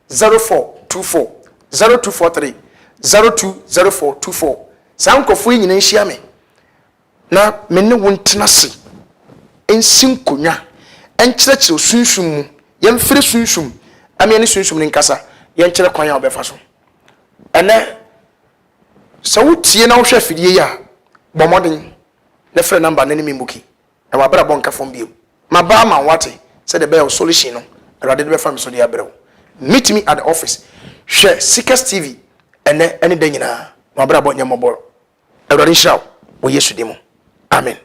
Speaker 3: 0424 0243 02 0424. Saa nkurɔfoɔ yi nyinaa nhyia me na me ne wo ntena ase nsi nkonnwa nkyerɛkyerɛ sunsum mu, yɛmfrɛ sunsum ma yɛne sunsum no nkasa, yɛnkyerɛ kwan a wobɛfa so. Ɛnɛ, sɛ wotie na wohwɛ afidie yi a, bɔ mmɔden na frɛ namba no ne me mmuki na w'abrabɔ nka fam bio. Maba ama wo wate, sɛdeɛ ɛbɛyɛ wo solution no, Awurade de bɛfa me so de abrɛ wo. Meet me at the office. Hwɛ Seekers TV ɛnɛ ne da nyinaa, na w'abrabɔ nyɛ mmɔbɔ. Awurade nhyira wo wɔ Yesu din mu. Amen.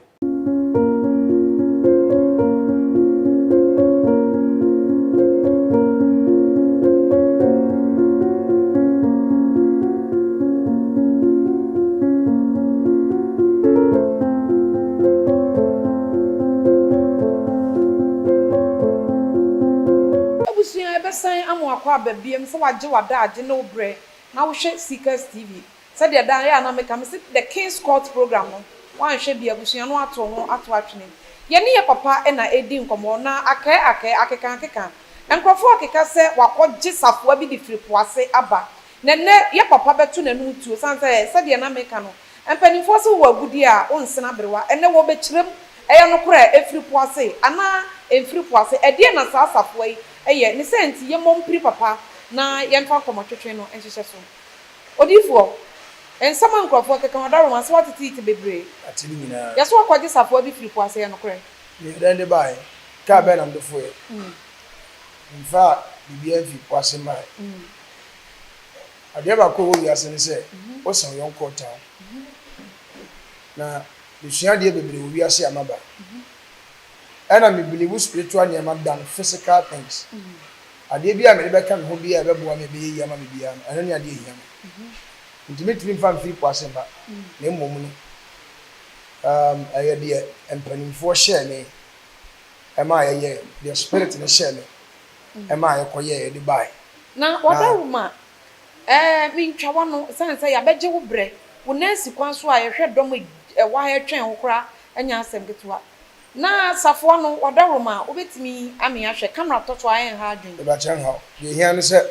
Speaker 2: Abusua yɛbɛsan ama wakɔ aba biam sɛ wagye w'adaagye ne wo berɛ na wohwɛ Seekers TV Sɛdeɛ daa ɛyɛ a na meka, mese The King's Court program no, woanhwɛ bi a, abusua no ato ho ato atwene. Yɛne yɛ papa na ɛredi nkɔmmɔ, na akɛɛ akɛɛ, akeka akeka. Nkurɔfoɔ rekeka sɛ wakɔgye safoa bi de firi po ase aba. Na ɛnnɛ, yɛ papa bɛto n'anom tuo, sane sɛ, sɛdeɛ na meka no, mpanimfoɔ se wowɔ agudeɛ a, wonsene aberewa. Ɛnnɛ wɔrebɛkyerɛ mu, ɛyɛ nokorɛ, ɛfiri po ase anaa ɛmfiri po ase? Ɛdeɛn na saa safoa yi yɛ? Ne saa nti, yɛmmɔ mpiri papa na yɛmfa nkɔmmɔtwetwe no nhyehyɛ so. Odiyifoɔ, nsɛm a nkurɔfoɔ keka wɔ dawuroma sɛ woateteete bebree.
Speaker 3: Ate ne nyinaa.
Speaker 2: Yɛ sɛ woakɔgye safoa bi firi po ase, ɛyɛ nokorɛ?
Speaker 3: Meyɛɛ dɛn de baeɛ? Kaa bɛn na mede foeɛ? Memfaa biribiara mfii po ase mmaeɛ. Adeɛ baako a ɛwɔ wiase ne sɛ, wosɛ wo yɔnko ɔtan. Na mesua adeɛ bebree wɔ wiase a maba. Ɛna me believe spiritual nneɛma than physical things. Adeɛ biara a mede bɛka me ho biara a ɛbɛboa me a ɛbɛyɛ yie ama me biara no, ɛno ne adeɛ a ɛhia me. Nti mentumi mfa mfiri po ase mma, na mmom no, um, ɛyɛ deɛ mpanimfoɔ hyɛɛ me maa yɛyɛɛ, deɛ Spirit no hyɛɛ me maa yɛkɔyɛeɛ de baeɛ.
Speaker 2: Na
Speaker 3: Na.
Speaker 2: w'adaworoma, ɛɛ, mentwa w'ano, ɛsiane sɛ yɛabɛgye wo berɛ, wo nan si kwan so a yɛhwɛ dɔm a ɛwɔ ha retwɛn wo koraa nyɛ asɛm ketewa. Na safoa no, w'adaworoma a, wobɛtumi amee ahwɛ, camera tɔ so a ɛnha adwene.
Speaker 3: Mebakyɛ nha wo. Deɛ ɛhia ne sɛ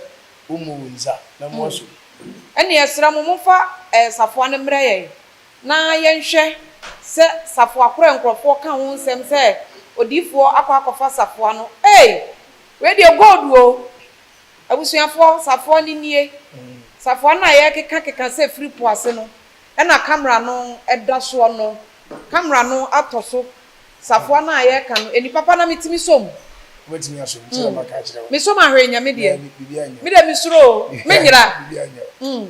Speaker 3: wo mmu wo nsa na mo aso.
Speaker 2: Ɛnneɛ yɛsrɛ mo, momfa safoa no mmrɛ yɛn na yɛnhwɛ sɛ safoa korɔ a nkurɔfoɔ ka ho nsɛm sɛ odiyifoɔ akɔ akɔfa safoa no. Ei! Wei deɛ gold o! Abusuafoɔ, safoa no nie. Safoa no a yɛrekekakeka sɛ ɛfiri po ase no, ɛna camera no da soɔ no. Camera no atɔ so. Safoa no a yɛreka no, ɛni papa na metumi sɔ mu.
Speaker 3: Wobɛtumi asɔ mu, sɛdeɛ maka akyerɛ wo.
Speaker 2: Mesɔ mu a hwee nyɛ me deɛ.
Speaker 3: Daabi, biribiara nyɛ wo.
Speaker 2: Me deɛ mesuro o, menyera.
Speaker 3: Biribiara nyɛ wo.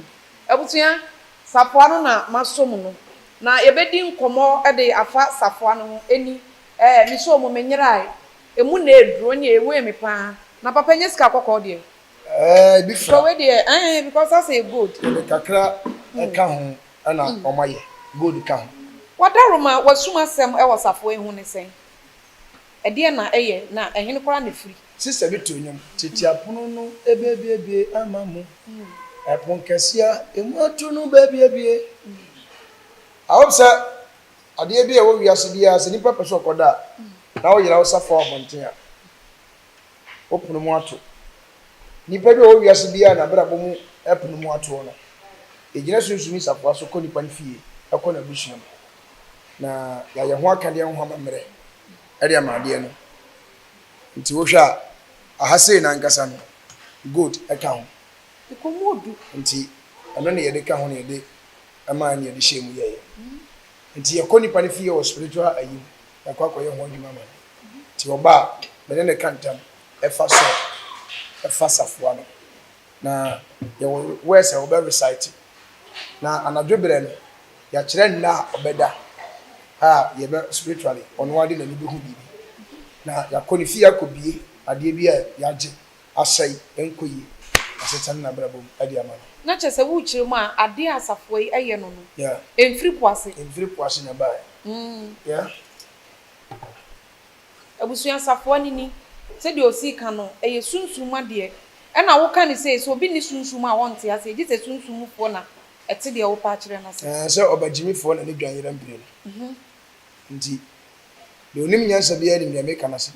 Speaker 2: Abusua, safoa no na masɔ mu no. Na yɛbɛdi nkɔmmɔ de afa safoa no ho. Ɛni, ɛɛ, mesɔɔ mu, menyerae. Ɛmu na ɛduro, ɛnneɛ ɛwee me paa. Na papa nyɛ sika kɔkɔɔ deɛ.
Speaker 3: Ɛɛ, ebi fra.
Speaker 2: Because wei deɛ, ɛɛ, because asɛ yɛ gold.
Speaker 3: Yɛde kakra ka ho na wɔayɛ, gold ka ho.
Speaker 2: W'adaworoma, w'asum asɛm wɔ safoa yi ho ne sɛn? Ɛdeɛn na ɛyɛ, na ɛhene koraa na ɛfiri?
Speaker 3: Sista bi too nnwom, Tete apono no bɛbuebue ama mo, ɛpon kɛseɛ a emu ato no bɛbuebue. I hope sɛ adeɛ bi a ɛwɔ wiase biara, sɛ nipa pɛ sɛ ɔkɔda a, na woyera wo safoa wɔ abɔnten a, wo pono mu ato. Nipa bi a ɔwɔ wiase biara a n'abrabɔ mu pono mu atoɔ no, yɛgyina sunsum safoa so kɔ nipa no fie, kɔ n'abusua mu, na yɛayɛ ho akadeɛ ho amammerɛ de ama adeɛ no. Nti wohwɛ a, aha sei no ankasa no, gold ka ho. Nti ɛno na yɛde ka ho na yɛde maa na yɛde hyɛɛ mu yɛeɛ. Nti yɛkɔ nipa no fie wɔ spiritual ayi mu, yɛakɔ akɔyɛ ho adwuma ama no. Nti ɔba a, me ne no ka ntam fa sɔ fa safoa no. Na yɛwɔ words a ɔbɛ recite. Na anadwo berɛ no, yɛakyerɛ nna a ɔbɛda a yɛbɛ spiritually ɔno ara de n'ani bɛhu biribi. Na yɛakɔ ne fie akɔbue adeɛ bi a yɛagye asɛe, ɛnkɔ yie, asetena ne n'abrabɔ mu de ama no.
Speaker 2: Na kyerɛ sɛ worekyerɛ mu a, adeɛ a asafoa yi yɛ no no, ɛmfiri po ase.
Speaker 3: Ɛmfiri po ase na ɛbaeɛ. Yeah.
Speaker 2: Abusua safoa no ni. Sɛdeɛ ɔsii ka no, ɛyɛ sunsum adeɛ. Ɛna woka no sei, sɛ obi nni sunsum a ɔnte aseɛ, gye sɛ sunsum mufoɔ na ɛte deɛ wopɛ akyerɛ no ase.
Speaker 3: Ɛɛ, sɛ ɔba gyimifoɔ na ne dwan yera mpire no. Nti, deɛ ɔnim nyansa biara nim deɛ meka no ase.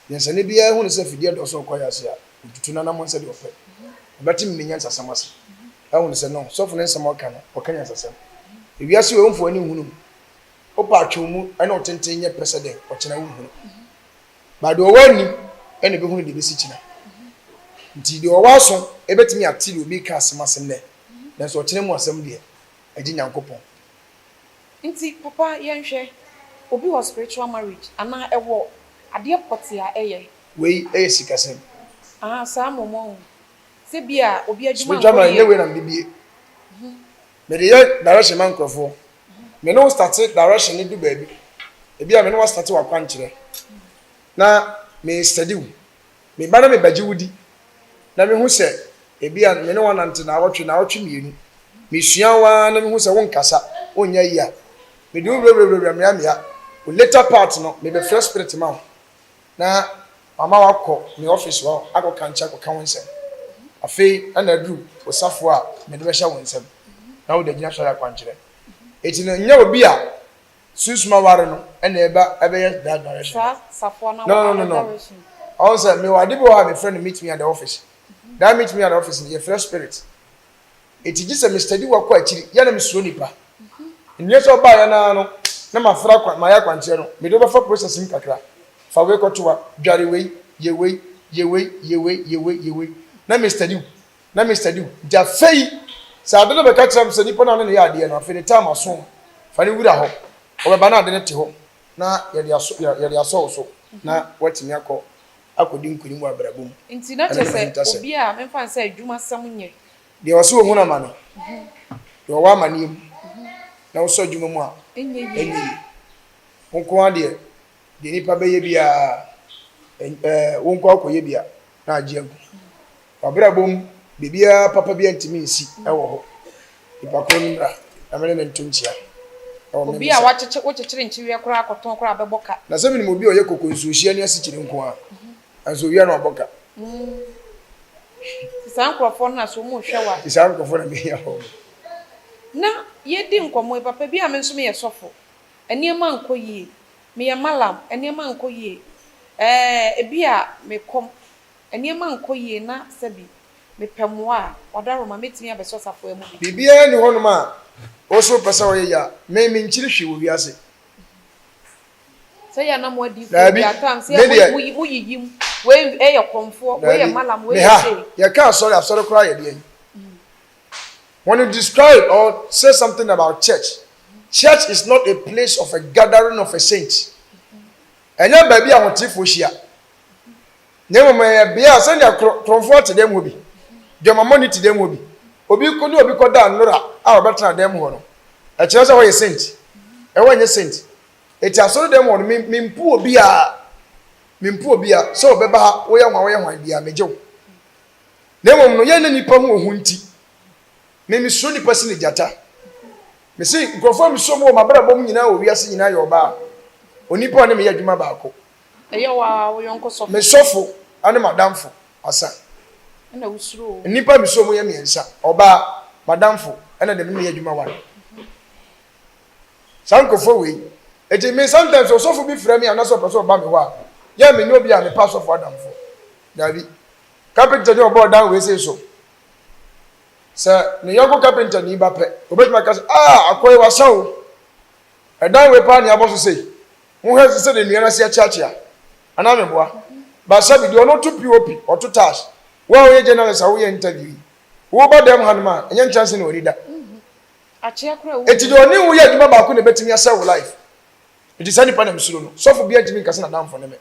Speaker 3: Nyansani biara hunu sɛ fidie dɔɔso wɔ kwaeɛ ase a, ɔtutu n'anammɔn sɛdeɛ ɔpɛ. Ɔbɛte me me nyansasɛm ase ahunu sɛ, no, sɔfo no nsɛm a ɔka no, ɔka nyansasɛm. Ewiase wei, womfa w'ani nhunu mu. Wopɛ atwe wo mu ne wo tenten nyɛ pɛ sɛ dɛn, ɔkyena wonhunu. But deɛ ɔwɔ ani na ɛbɛhunu deɛ ɛbɛsi kyena. Nti deɛ ɔwɔ aso bɛtumi ate deɛ obi reka asɛm ase nnɛ, nanso ɔkyena mu asɛm deɛ, ɛgye Nyankopɔn.
Speaker 2: Nti papa yɛnhwɛ, obi wɔ spiritual marriage anaa ɛwɔ adeɛ pɔtee a ɛyɛ?
Speaker 3: Wei yɛ sikasɛm.
Speaker 2: Ahaa saa mmom wahu. Sɛ bi a obi adwuma
Speaker 3: Spiritual
Speaker 2: nkɔ
Speaker 3: marriage
Speaker 2: yie.
Speaker 3: nyɛ wei na mede bie. Mede yɛ direction ma nkurɔfoɔ. Me ne wo starte direction no du baabi, ebi a me ne wo astarte w'akwankyerɛ na me study wo. Me ba na me bɛgye wo di na me hu sɛ ebi a me ne wo anante naawɔtwe, naawɔtwe mmienu. Me sua wo ara na me hu sɛ wo nkasa, wo nyɛ yie a, me de wo wurawurawura mmeammea. Wo later part no, me bɛfrɛ spirit ma wo na mama woakɔ me office hɔ akɔka nkyɛ akɔka wo nsɛm. Afei na aduru wo safoa a mede bɛhyɛ wo nsam na wode agyina so ayɛ akwankyerɛ. Enti no nyɛ obi a sunsum aware no na ɛba ɛbɛyɛ that direction.
Speaker 2: Saa safoa no
Speaker 3: No, no, no, no.
Speaker 2: direction.
Speaker 3: Ɔho sɛ mewɔ ade bi wɔ hɔ a mefrɛ no meet me at the office. That meet me at the office no yɛfrɛ spirit. Enti gye sɛ me study wo akɔ akyiri, yɛ na mesuro nipa. Nnyɛ sɛ ɔbaeɛ no ara no na mafra akwan, mayɛ akwankyerɛ no, mede wo bɛfa process mu kakra. Fa wei kɔto ha, dware wei, yɛ wei, yɛ wei, yɛ wei, yɛ wei, yɛ wei, na me study wo, na me study wo. Nti afei, sɛ ade no bɛka kyerɛ me sɛ nipa no a ne no yɛ adeɛ no, afei ne time aso, fa no wura hɔ, ɔbɛba na ade no te hɔ, na yɛde asɔ, yɛde asɔ wo so, na woatumi akɔ akɔdi nkonim wɔ abrabɔ mu.
Speaker 2: Nti na
Speaker 3: Ɛno
Speaker 2: kyerɛ
Speaker 3: ne
Speaker 2: sɛ
Speaker 3: m'ahintasɛm.
Speaker 2: obi a memfa no sɛ adwumasɛm nyɛ.
Speaker 3: Deɛ ɔse ɔhunu amane, deɛ ɔwɔ amaneɛ mu, na wosɔ adwuma mu a,
Speaker 2: Ɛnyɛ yie.
Speaker 3: ɛnyɛ yie. Wo nko ara deɛ, deɛ nipa bɛyɛ biara, ɛɛ, wo nko ara kɔyɛ bi a, na agye agu. W'abrabɔ mu, biribiara papa biara ntumi nsi wɔ hɔ. Nipa korɔ no mmra na me ne no nto nkyea wɔ me
Speaker 2: Obi a
Speaker 3: nsa.
Speaker 2: wakyekye, wokyekyere nkyeweɛ koraa kɔtɔn koraa a, bɛbɔ ka.
Speaker 3: Na sɛ menim obi a ɔyɛ koko nsuohyeɛ ne asikyire nko ara, nanso owia na ɔbɔ ka.
Speaker 2: Nti saa nkorɔfoɔ no na sɛ wɔn rehwɛ wo a.
Speaker 3: Nti saa nkorɔfoɔ na mehia wɔn.
Speaker 2: Na yɛredi nkɔmmɔ yi, papa bi a me nso meyɛ sɔfo, nneɛma nkɔ yie, meyɛ mallam, nneɛma nkɔ yie, ɛɛ, ebi a mekɔm, Nneɛma nkɔ yie na sɛbi mepɛ mmoa a, w'adaworoma mɛtumi abɛsɔ safoa mu bi.
Speaker 3: Biribiara nni hɔnom a wo nso wopɛ sɛ woyɛ a, me menkyiri hwee wɔ wiase.
Speaker 2: Sɛ yɛ a na mo adiyifoɔ
Speaker 3: Daabi,
Speaker 2: bi at times
Speaker 3: me
Speaker 2: yɛ
Speaker 3: deɛ.
Speaker 2: mo mo yiyi mu, wei yɛ kɔmfoɔ, wei yɛ
Speaker 3: Daabi,
Speaker 2: malam, wei
Speaker 3: me
Speaker 2: yɛ
Speaker 3: ha,
Speaker 2: sei.
Speaker 3: yɛka asɔre a, asɔre koraa yɛ deɛn? When you describe or say something about church, church is not a place of a gathering of a saint. Ɛnyɛ baabi a ahotefoɔ hyia. Na mmom ɛyɛ bea a sɛnea korɔmfoɔ te dɛm hɔ bi, dwamammɔne te dɛm hɔ bi, obi ne obi kɔda nnora a ɔbɛtena dɛm hɔ no, ɛkyerɛ sɛ hɔ yɛ saint. Ɛhɔ nyɛ saint. Eti asɔre dɛm hɔ no, me mempu obiara, mempu obiara sɛ ɔbɛba ha, woyɛ hwan, woyɛ hwan biara, megye wo. Na mmom no, yɛn ne nnipa ho ohu nti, me mesuro nnipa sene gyata. Mese nkurɔfoɔ a mesuro mu wɔ m'abrabɔ mu nyinaa wɔ wiase nyinaa yɛ ɔbaa, onipa a ɔne me yɛ adwuma baako.
Speaker 2: Ɛyɛ wo ara wo yɔnko sɔfo.
Speaker 3: Me sɔfo ne m'adamfo asa.
Speaker 2: Ɛna wosuro o.
Speaker 3: Nnipa a mesuro wɔn yɛ mmiɛnsa, ɔbaa, m'adamfo ɛna deɛ me ne no yɛ adwuma one. Saa nkurɔfoɔ wei. Enti me sometimes ɔsɔfo bi frɛ me anaasɛ ɔpɛ sɛ ɔba me hɔ a, yɛ a menyɛ obi a mepɛ asɔfo adamfo. Daabi. Kapenta ni a ɔbɔɔ dan wei sei so, sɛ ne yɔnko kapenta ni ba pɛ, obetumi aka sɛ, ah, akoa yi wasa o. Ɛdan wei paa ne abɔ so sei. Monhwɛ nso sɛdeɛ nnua no ase akyeakyea. Anaa meboa? But sɛbi, deɛ ɔno to POP, ɔto tiles. Wo a woyɛ journalist a woyɛ interview yi, woba dɛm hanom a, ɛnyɛ nkyɛnse na w'ani da. Enti deɛ ɔne wo yɛ adwuma baako na ɛbɛtumi asɛe wo life. Enti saa nipa na mesuro no. Sɔfo biara ntumi nka sɛ n'adamfo ne me.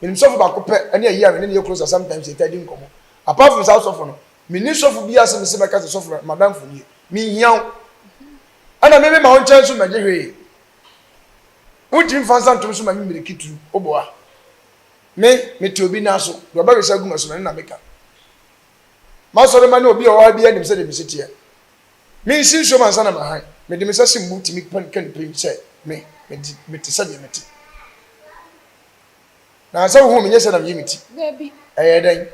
Speaker 3: Menim sɔfo baako pɛ ne ayi a me ne no yɛ close a sometimes yɛtaa di nkɔmmɔ. Apart from saa sɔfo no, menni sɔfo biara sɛ mese mɛka sɛ sɔfo m'adamfo nie. Menhia wo. Ɛna me mema wo nkyɛn nso mmɛgye hwee. Wontumi mfa nsa ntom so ma me mmirikituru, woboa. Me, mete obi nan so, deɛ ɔbɛwesa agu m'aso no, ɛno na meka. M'asɔremma ne obi a ɔwɔ ha biara nim sɛdeɛ mesi teɛ. Mensi nsuom ansa na mahan. Mede me nsa si me bo tumi ka nnipa yi sɛ me, mete, mete sɛdeɛ mete. Na sɛ wohu me nyɛ sɛ na meyi me ti.
Speaker 2: Dabi.
Speaker 3: Ɛyɛ dɛn?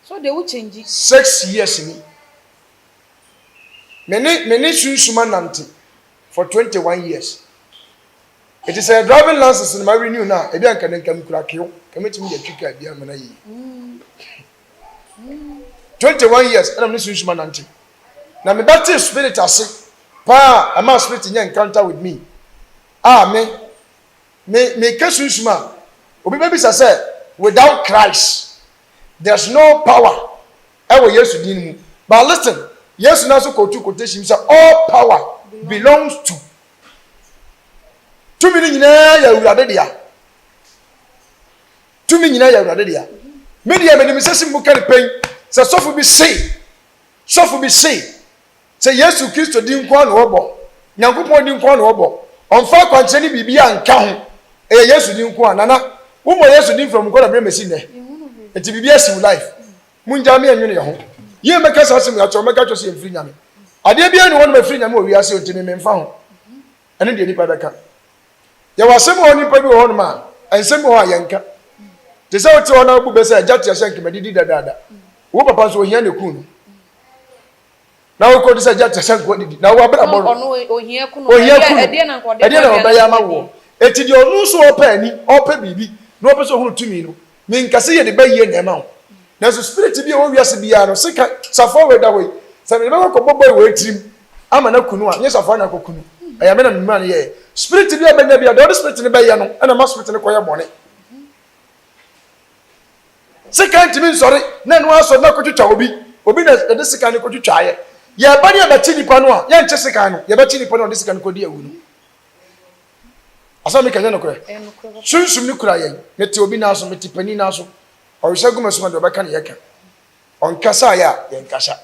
Speaker 2: So deɛ wo change.
Speaker 3: 6 years ni. Me ne me ne sunsum anante for 21 years. Eti sɛ yɛ driving license no ma renew no a, ebi a nka ne nka mekura kew, nka mɛtumi de atwi car bi ama no ayɛ yie. 21 years ɛna me ne sunsum anante. Na mebɛtee spirit ase paa a ɛmaa spirit nya encounter with me a me me meka sunsum a obi bɛbisa sɛ without Christ there's no power ɛwɔ Yesu din mu but listen Yesu na so kɔtu quotation sɛ all power belongs to tumi no nyinaa yɛ awurade dea tumi nyinaa yɛ awurade dea me deɛ menim sɛ si mu ka ne pɛn sɛ sɔfo bi se Sɔfo bi se, Sɛ Yesu Kristo din nko ara na wɔbɔ, Nyankopɔn din nko ara na wɔbɔ, ɔmfa akwankyerɛ ne biribiara nka ho, ɛyɛ Yesu din nko a, Nana, wommɔ Yesu din from nkɔla berɛ mmɛsi nnɛ. Nti biribi asi wo life. Mongyaa me yɛnwene yɛn ho. Yie mɛka saa asɛm yi akyerɛ wo, mɛka akyerɛ wo sɛ yɛmfiri Nyame. Adeɛ biara nni hɔnom a ɛfiri Nyame wɔ wiase o, nti me memfa ho. Ɛno deɛ nnipa bɛka. Yɛwɔ asɛm wɔ hɔ nnipa bi wɔ hɔnom a, nsɛm bi wɔ hɔ a yɛnka. Te sɛ wote hɔ na wobu bɛ sɛ agya te ahyɛ nkema didi dadaada. Wo papa nso ohia na eku no. Na wokɔ de sɛ agya te ahyɛ nkoa didi. Na wo abrabɔ no,
Speaker 2: ohia ku no.
Speaker 3: Ohia ku no. Ɛdeɛ na ɔbɛyɛ ama woɔ. Eti deɛ ɔno nso ɔpɛ ani, ɔpɛ biribi, na ɔpɛ sɛ ɔhunu tumi no, menka sɛ yɛde bɛyie na ɛma wo. Nanso spirit bi a ɛwɔ wiase biara no, sika, safoa wei da hɔ yi, sɛ mede bɛkɔ kɔbɔ boy wei tirim ama no aku no a, nyɛ safoa na akɔku no. Ɛyɛ me na me ma no yɛɛ. Spirit bi a ɛbɛnya bi a, deɛ ɔde spirit no bɛyɛ no, ɛna ɛma spirit no kɔyɛ bɔne. Sika ntumi nsɔre na ɛno asɔre na akɔtwitwa obi. Obi na ɛde sika no kɔtwitwaeɛ. Yɛba ne yɛbɛkye nipa no a, yɛnkye sika no, yɛbɛkye nipa no a ɔde sika no kɔdi awu no. Asɛm a meka nyɛ nokorɛ? Sunsum no kura yɛn. Mete obi nan so, mete panin nan so. Ɔresa gu m'asom a, deɛ ɔbɛka no yɛka. Ɔnkasaeɛ a, yɛnkasa.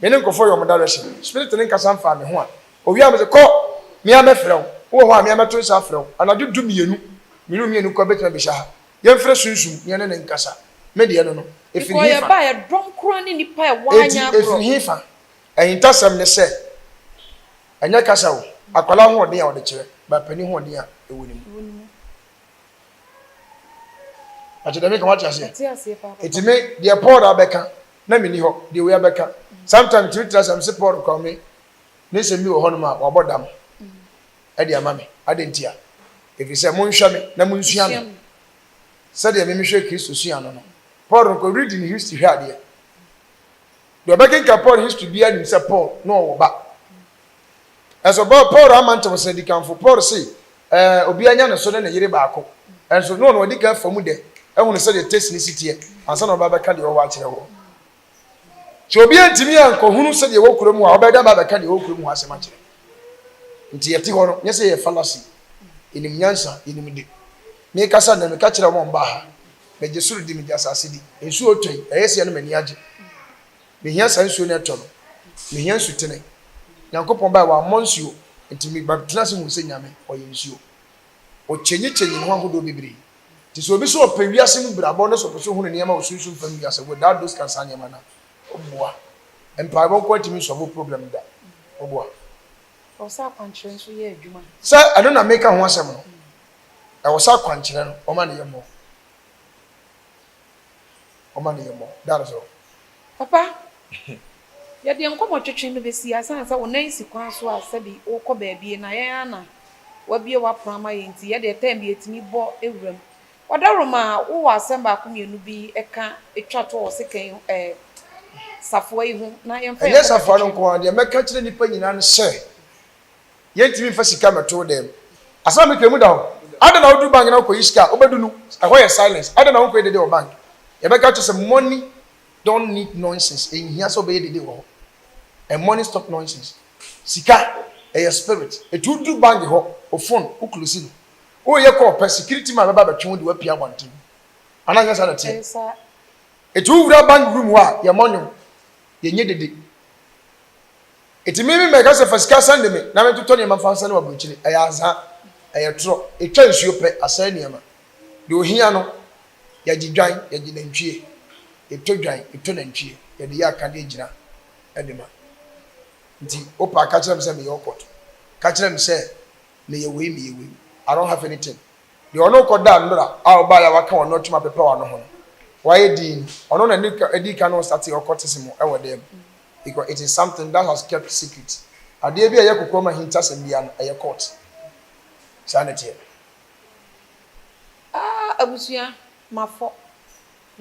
Speaker 3: Me ne nkurɔfoɔ yɛ wɔn direction. Spirit no nkasa mfaa me ho a, ɔwie a mese, kɔ! Me ara mɛfrɛ wo. Wowɔ hɔ a, me ara mɛto nsa afrɛ wo. Anadwo dummienu, me ne wo mmienu koraa bɛtumi abɛhyia ha. Yɛmfrɛ Sunsum na yɛne no nkasa. Me deɛ no no, ɛfiri
Speaker 2: Because
Speaker 3: hefa?
Speaker 2: yɛbaeɛ, dɔm koraa ne nnipa a ɛwɔ ha
Speaker 3: Enti
Speaker 2: nyɛ
Speaker 3: ɛfiri
Speaker 2: agorɔ.
Speaker 3: hefa? Ahintasɛm ne sɛ, ɛnyɛ kasa o, akwadaa hoɔden a ɔde kyerɛ, but panin hoɔden a ɛwɔ ne mu. Ate deɛ meka wate aseɛ?
Speaker 2: Mate aseɛ paa papa.
Speaker 3: Eti me deɛ Paul abɛka na menni hɔ, deɛ wei abɛka. Sometimes metumi tena ase a mese Paul koraa me ne nsɛm bi wɔ hɔnom a wabɔ dam de ama me. Adɛn ntia? Ɛfiri sɛ monhwɛ me na monsua me sɛdeɛ me mehwɛ Kristo sua no no. Paul no kɔ read ne history hwɛ adeɛ. Deɛ ɔbɛkenkan Paul history biara nim sɛ Paul na ɔwɔ ba. Ɛnso bɔ Paul amma ntɛm sɛ dikanfo. Paul se, Ɛɛ, obiara nya ne so ne ne yere baako. Ɛnso na ɔno wadi kan afa mu dɛ, ahunu sɛdeɛ taste no si teɛ, ansa na ɔba abɛka deɛ ɛwɔ hɔ akyerɛ woɔ. Sɛ obi antumi ankɔhunu sɛdeɛ ɛwɔ kurom hɔ a, ɔbɛyɛ dɛn aba abɛka deɛ ɛwɔ kurom hɔ asɛm akyerɛ? Nti yɛte hɔ no, nyɛ sɛ yɛyɛ fallacy. Yɛnim nyansa, yɛnim de. Mekasa nnɛ, meka kyerɛ wɔn a wɔbaa ha, megye soro di, megye asase di. Nsuo retɔ yi, ɛyɛ sɛ yɛn no m'ani agye. Mehia saa nsuo no ɛtɔ no. Mehia nsutene. Nyankopɔn bae wammɔ nsuo nti me ba tena ase huu sɛ Nyame ɔyɛ nsuo. Ɔkyenyi kyenyi ne ho ahodoɔ bebree. Nti sɛ obi sɛ ɔpɛ wiase mu brabɔ na sɛ ɔpɛ sɛ ɔhunu nneɛma wɔ sunsum fam wiase without those kind saa nneɛma no a, ɔboa. Mpaebɔ nko ara ntumi nsɔlvo problem da. Ɔboa.
Speaker 2: Ɛwɔ sɛ akwankyerɛ nso yɛ adwuma.
Speaker 3: Sɛ ɛno na meka ho asɛm no, ɛwɔ sɛ akwankyerɛ no wɔma no yɛ more. Ɔma no yɛ mmɔ. That is all.
Speaker 2: Papa, yɛde yɛn nkɔmmɔtwetwe no bɛsi ha. Ɛsiane sɛ wo nan si kwan so a sɛbi worekɔ baabi na yɛn ara na woabue w'apono ama yɛn nti, yɛn deɛ time bi yɛtumi bɔ wuram. Ɔdawuroma, wowɔ asɛm baako mmienu bi ka twa toɔ wɔ sekan yi ho, ɛɛ, safoa yi ho na yɛmfa yɛn
Speaker 3: Ɛnyɛ safoa no
Speaker 2: nkɔmmɔtwetwe
Speaker 3: nko ara, deɛ mɛka akyerɛ nnipa nyinaa ne sɛ, Yɛntumi mfa sika mmɛto wo dan mu. Asɛm a meka yi, emu da hɔ. Adɛn na woduru bank na wokɔyi sika a, wobɛdu no, ɛhɔ yɛ silence. Adɛn na wonkɔyɛ dede wɔ bank? Yɛbɛka akyerɛ wo sɛ money don't need nonsense. Ɛnhia sɛ wobɛyɛ dede wɔ hɔ. And money stop nonsense. Sika, ɛyɛ spirit. Ɛti woduru bank hɔ, wo phone, wo close no. Woreyɛ call pɛ, security man bɛba abɛtwe wo de wo apue abɔnten. Anaa ɛnyɛ saa na ɛteɛ?
Speaker 2: Ɛyɛ saa.
Speaker 3: Ɛti wowura bank room hɔ a, yɛmmɔ nnwom, yɛnyɛ dede. Enti me me mɛka sɛ fa sika sɛnde me na mentotɔ nneɛma mfa nsɛne wɔ aburokyire. Ɛyɛ azaa. Ɛyɛ torɔ. Ɛtwa nsuo pɛ, asɛe nneɛma. Deɛ ɔhia no, yɛgye dwan, yɛgye nantwie. Yɛtɔ dwan, yɛtɔ nantwie, yɛde yɛ akadeɛ gyina de ma. Nti wopɛ a ka kyerɛ me sɛ meyɛ ɔkɔt. Ka kyerɛ me sɛ meyɛ wei, meyɛ wei. I don't have anything. Deɛ ɔne wo kɔdaa nnora a ɔbaeɛ a waka w'ano atum apepɛ w'ano ho no, Wayɛ dinn. Ɔno na ɛdii kan ɔstartee occultism wɔ dɛm because it is something that has kept secret. Adeɛ bi a ɛyɛ kokoam ahintasɛm biara no, ɛyɛ cult. Saa na ɛteɛ.
Speaker 2: Ah abusua mafɔ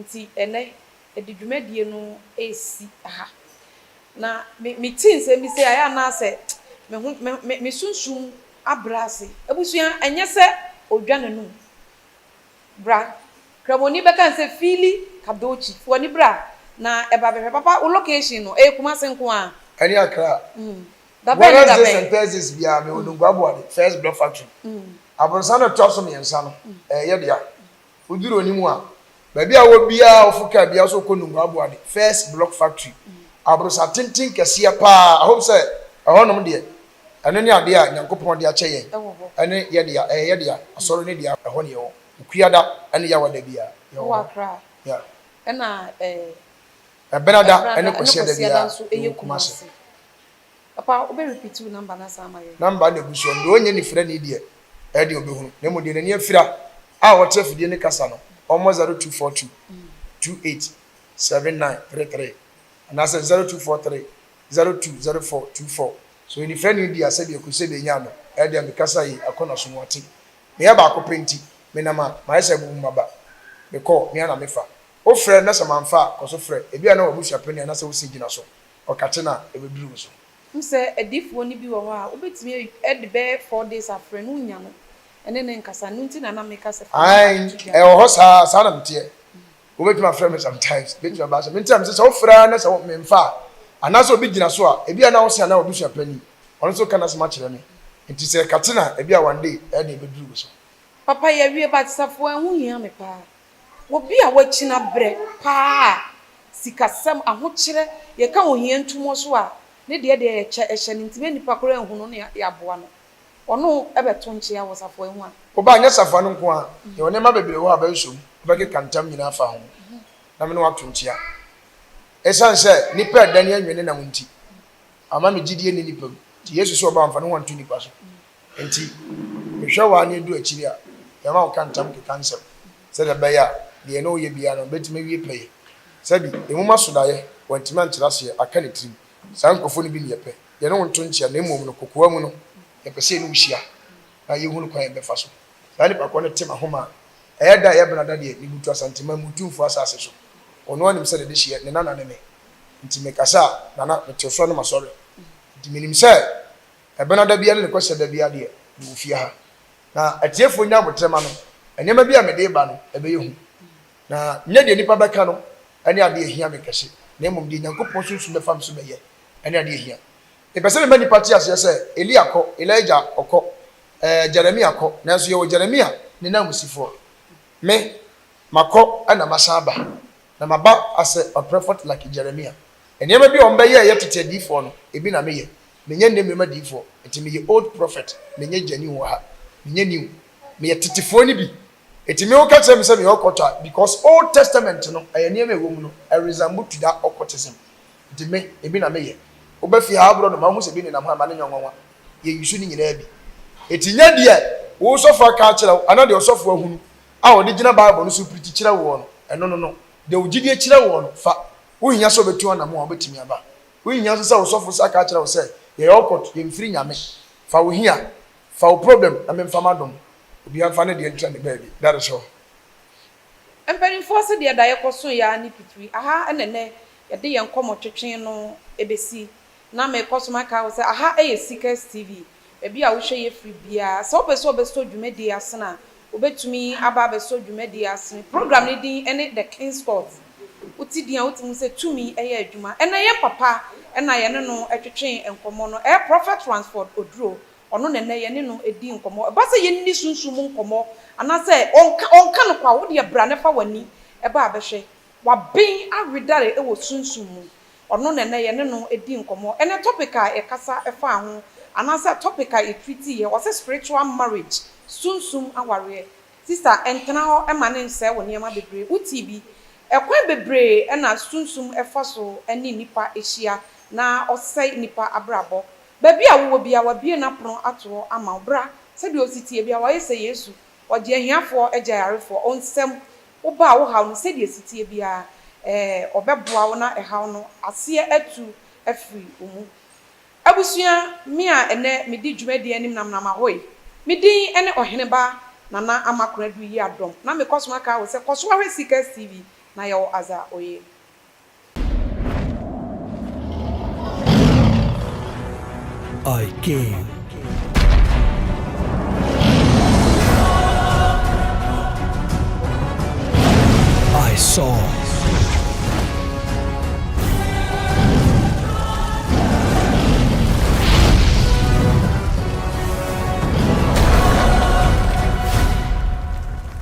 Speaker 2: nti ɛnɛ yɛde dwumadie no resi ha na me me te nsɛm bi sei a ɛyɛ a na asɛ me ho me me me sunsum abrɛ ase. Abusua ɛnyɛ sɛ odwa n'anum Bra. Kramoni bɛka no sɛ Fili Kadochi. Fa w'ani bra na ɛba bɛhwɛ. Papa, wo location no, ɛyɛ Kumasi nko ara?
Speaker 3: Ɛne Accra.
Speaker 2: Da bɛn ne da
Speaker 3: Wednesdays
Speaker 2: bɛn?
Speaker 3: and Thursdays biara mewɔ Nungua Aboade, First Block Factory. Aborosan no a ɛtoa so mmiɛnsa no, ɛyɛ yɛ dea. Woduru anim a, baabi a wowɔ biara a woforo kaa biara sɛ wokɔ Nungua Aboade, First Block Factory. Aborosan tenten kɛseɛ paa. I hope sɛ ɛhɔnom deɛ, Ɛno ne adeɛ a Nyankopɔn de akyɛ yɛn, ɛne yɛ dea, ɛyɛ yɛ dea, Asɔre no dea, ɛhɔ ne yɛwɔ. Okuada ɛne Yawada biara, yɛwɔ
Speaker 2: Wɔ
Speaker 3: hɔ.
Speaker 2: Accra,
Speaker 3: Yeah.
Speaker 2: ɛna ɛɛ.
Speaker 3: Ɛbenada
Speaker 2: Ɛbenada
Speaker 3: ɛne
Speaker 2: ɛne
Speaker 3: Kwasiada
Speaker 2: Kwasiada
Speaker 3: biara,
Speaker 2: nso
Speaker 3: yɛwɔ
Speaker 2: ɛyɛ
Speaker 3: Kumasi.
Speaker 2: Kumasi. Papa, wobɛ repeat wo number no asan ama yɛn?
Speaker 3: Number no na ɛgu soɔ no, deɛ ɔnyɛ nifirani deɛ, ɛyɛ deɛ ɔbɛhunu, na mmom deɛ n'ani afira a ɔte afidie no kasa no, ɔmmɔ 0242 28 7933 anaasɛ 0243 020424. So onifirani di asɛdeɛ kɔsi sɛ bɛnya no? Ɛdeɛ mekasa yi akɔ n'aso mu ate. Meyɛ baako pɛ nti, menam a, mayɛ sɛ abubu m'aba. Mekɔ, me ara na mefa. Wofrɛ na sɛ mamfa a, kɔ so frɛ. Ebia na w'abusuapanin anaasɛ wo se gyina so. Ɔkate no a, ɛbɛduru wo so.
Speaker 2: Wohu sɛ adiyifoɔ no bi wɔ hɔ a, wobɛtumi de bɛyɛ 4 days afrɛ no, wonnya no ne no nkasa. Ɛno nti na na meka sɛ fa number no
Speaker 3: Aane,
Speaker 2: to dwa.
Speaker 3: ɛwɔ hɔ saa, saa na meteɛ. Wobɛtumi afrɛ me sometimes, bɛtumi aba sɛ mente a mese sɛ wofrɛ ara na sɛ memfa a, anaasɛ obi gyina so a, ebia na wose anaa w'abusua panin, ɔno nso reka n'asɛm akyerɛ me. Nti sɛ ɛkate no a, ebia one day ɛyɛ den ɛbɛduru wo so.
Speaker 2: Papa yɛawie but safoa ɛho hia me paa. Obi a wakyini abrɛ paa a sikasɛm, ahokyerɛ, yɛka ohia ntumɔ so a, ne deɛ deɛ yɛkyɛ ɛhyɛ no nti mɛ nipa koraa nhunu no na yɛaboa no. Ɔno bɛto nkyea wɔ safoa ho a.
Speaker 3: Wo ba, nyɛ safoa no nko ara. Yɛwɔ nneɛma bebree wɔ hɔ a bɛnsɔ mu, wobɛkeka ntam nyinaa afa ho na me ne wo ato nkyea. Esiane sɛ nnipa redane anwene nam nti, ama me gyidie nni nnipa mu. Nti Yesu sɛ ɔba a, ɔmfa ne ho nto nnipa so. Enti mehwɛ wo ara na edu akyiri a, yɛma wo ka ntam keka nsɛm sɛdeɛ ɛbɛyɛ a deɛ yɛne wo yɛ biara no, bɛtumi awie pɛyɛ. Sɛbi, nwoma so daeɛ, wantumi ankyerɛ aseɛ, aka ne tirim. Saa nkurɔfoɔ no bi ne yɛpɛ. Yɛne wo nto nkyea, na mmom no, kokoa mu no, yɛpɛ sɛ yɛne wo hyia na yɛhunu kwan a yɛbɛfa so. Saa nipa korɔ no te m'ahoma a ɛyɛ da a ɛyɛ benada deɛ, mebutu Asanteman mu Otumfoɔ asase so. Ɔno ara nim sɛ ne dehyeɛ, ne nana ne me. Nti mekasa a, Nana, mete wo so a na masɔre. Nti menim sɛ ɛbenada biara ne ne kwasiada biara deɛ, mewɔ fie ha. Na atiefoɔ nnya aboterɛ ma me. Nneɛma bi a mede reba no, ɛbɛyɛ hu. Na nyɛ deɛ nnipa bɛka no ne adeɛ a ɛhia me kɛse, na mmom deɛ Nyankopɔn Sunsum bɛfa me so bɛyɛ ne adeɛ a ɛhia. Mepɛ sɛ mema nnipa te aseɛ sɛ Elia kɔ, Elijah ɔkɔ, ɛɛ, Jeremia kɔ, nanso yɛwɔ Jeremia ne nanmusifoɔ. Me, makɔ na masan aba, na maba as a prophet like Jeremia. Nneɛma bi a wɔbɛyɛeɛ tete adiyifoɔ no, ebi na meyɛ. Menyɛ nnɛ mmerɛm adiyifoɔ, nti meyɛ old prophet, menyɛ genuine wɔ ha, menyɛ new. Meyɛ tetefoɔ no bi. Enti me woka kyerɛ me sɛ meyɛ occult a, because old testament no ɛyɛ nneɛma a ɛwɔ mu no ɛ resemble to that occultism. Nti me, ebi na meyɛ. Woba fie ha aborɔnoma wohu sɛ bi nenam ha a, ma no nyɛ nwanwa. Yɛ use ne nyinaa bi. Enti nyɛ deɛ wo sɔfo aka akyerɛ wo anaa deɛ ɔsɔfo ahunu a ɔde gyina bible no so preach kyerɛ woɔ no, ɛno no no. Deɛ wo gyidie kyerɛ woɔ no, fa. Wonhia sɛ wobɛtu anamon a wobɛtumi aba. Wonhia nso sɛ wo sɔfo nso aka akyerɛ wo sɛ yɛyɛ occult, yɛmfiri Nyame. Fa wo hia, fa wo problem na memfa m'adom. Obiara mfa ne deɛ ntra ne baabi. That is all.
Speaker 2: Mpanimfoɔ se deɛ daeɛ kɔsoeɛ ara ne pitiri. Aha na ɛnnɛ yɛde yɛn nkɔmmɔ twetwe no bɛsi. Na merekɔ so maka wo sɛ aha yɛ Seekers TV, baabi a wohwɛ yɛ firi biara. Sɛ wopɛ sɛ wobɛsɔ dwumadie asene a, wobɛtumi aba abɛsɔ dwumadie asene. Program no din ne The King's Court. Wote din a wotumi hu sɛ tumi yɛ adwuma. Ɛnnɛ yɛn papa na yɛne no twetwee nkɔmmɔ no, ɛyɛ Prophet Ransford Oduro. Ɔno na ɛnnɛ yɛne no di nkɔmmɔ. Ɛba sɛ yɛnni sunsum mu nkɔmmɔ anaasɛ ɔnka ɔnka no kwa a, wo deɛ bra na fa w'ani ba bɛhwɛ. Waben awedare wɔ sunsum mu. Ɔno na ɛnnɛ yɛne no di nkɔmmɔ. Ɛnnɛ topic a yɛkasa faa ho anaasɛ topic a yɛtreatiiɛ, ɔse spiritual marriage, sunsum awareɛ. Sister, ɛntena hɔ ma no nsɛe wo nneɛma bebree. Wotii bi? Ɛkwan bebree na sunsum fa so ne nnipa hyia na ɔsɛe nnipa abrabɔ. Baabi a wowɔ biara, wabue n'apono ato hɔ ama wo. Bra, sɛdeɛ ɔsi teɛ biara, wayɛ sɛ Yesu. Ɔgye ahiafoɔ, gye ayarefoɔ. Ɔnsam. Woba a wo haw no sɛdeɛ ɛsi teɛ biara ɛɛ ɔbɛboa wo na ɛhaw no aseɛ atu afiri wo mu. Abusua, me a ɛnnɛ medi dwumadie anim nam Nama hɔ yi, me din ne Ɔheneba Nana Ama Konadu Yiadom na mekɔ so aka wo sɛ kɔ so ara hwɛ Seekers TV na yɛ wo adza oye.
Speaker 1: I came.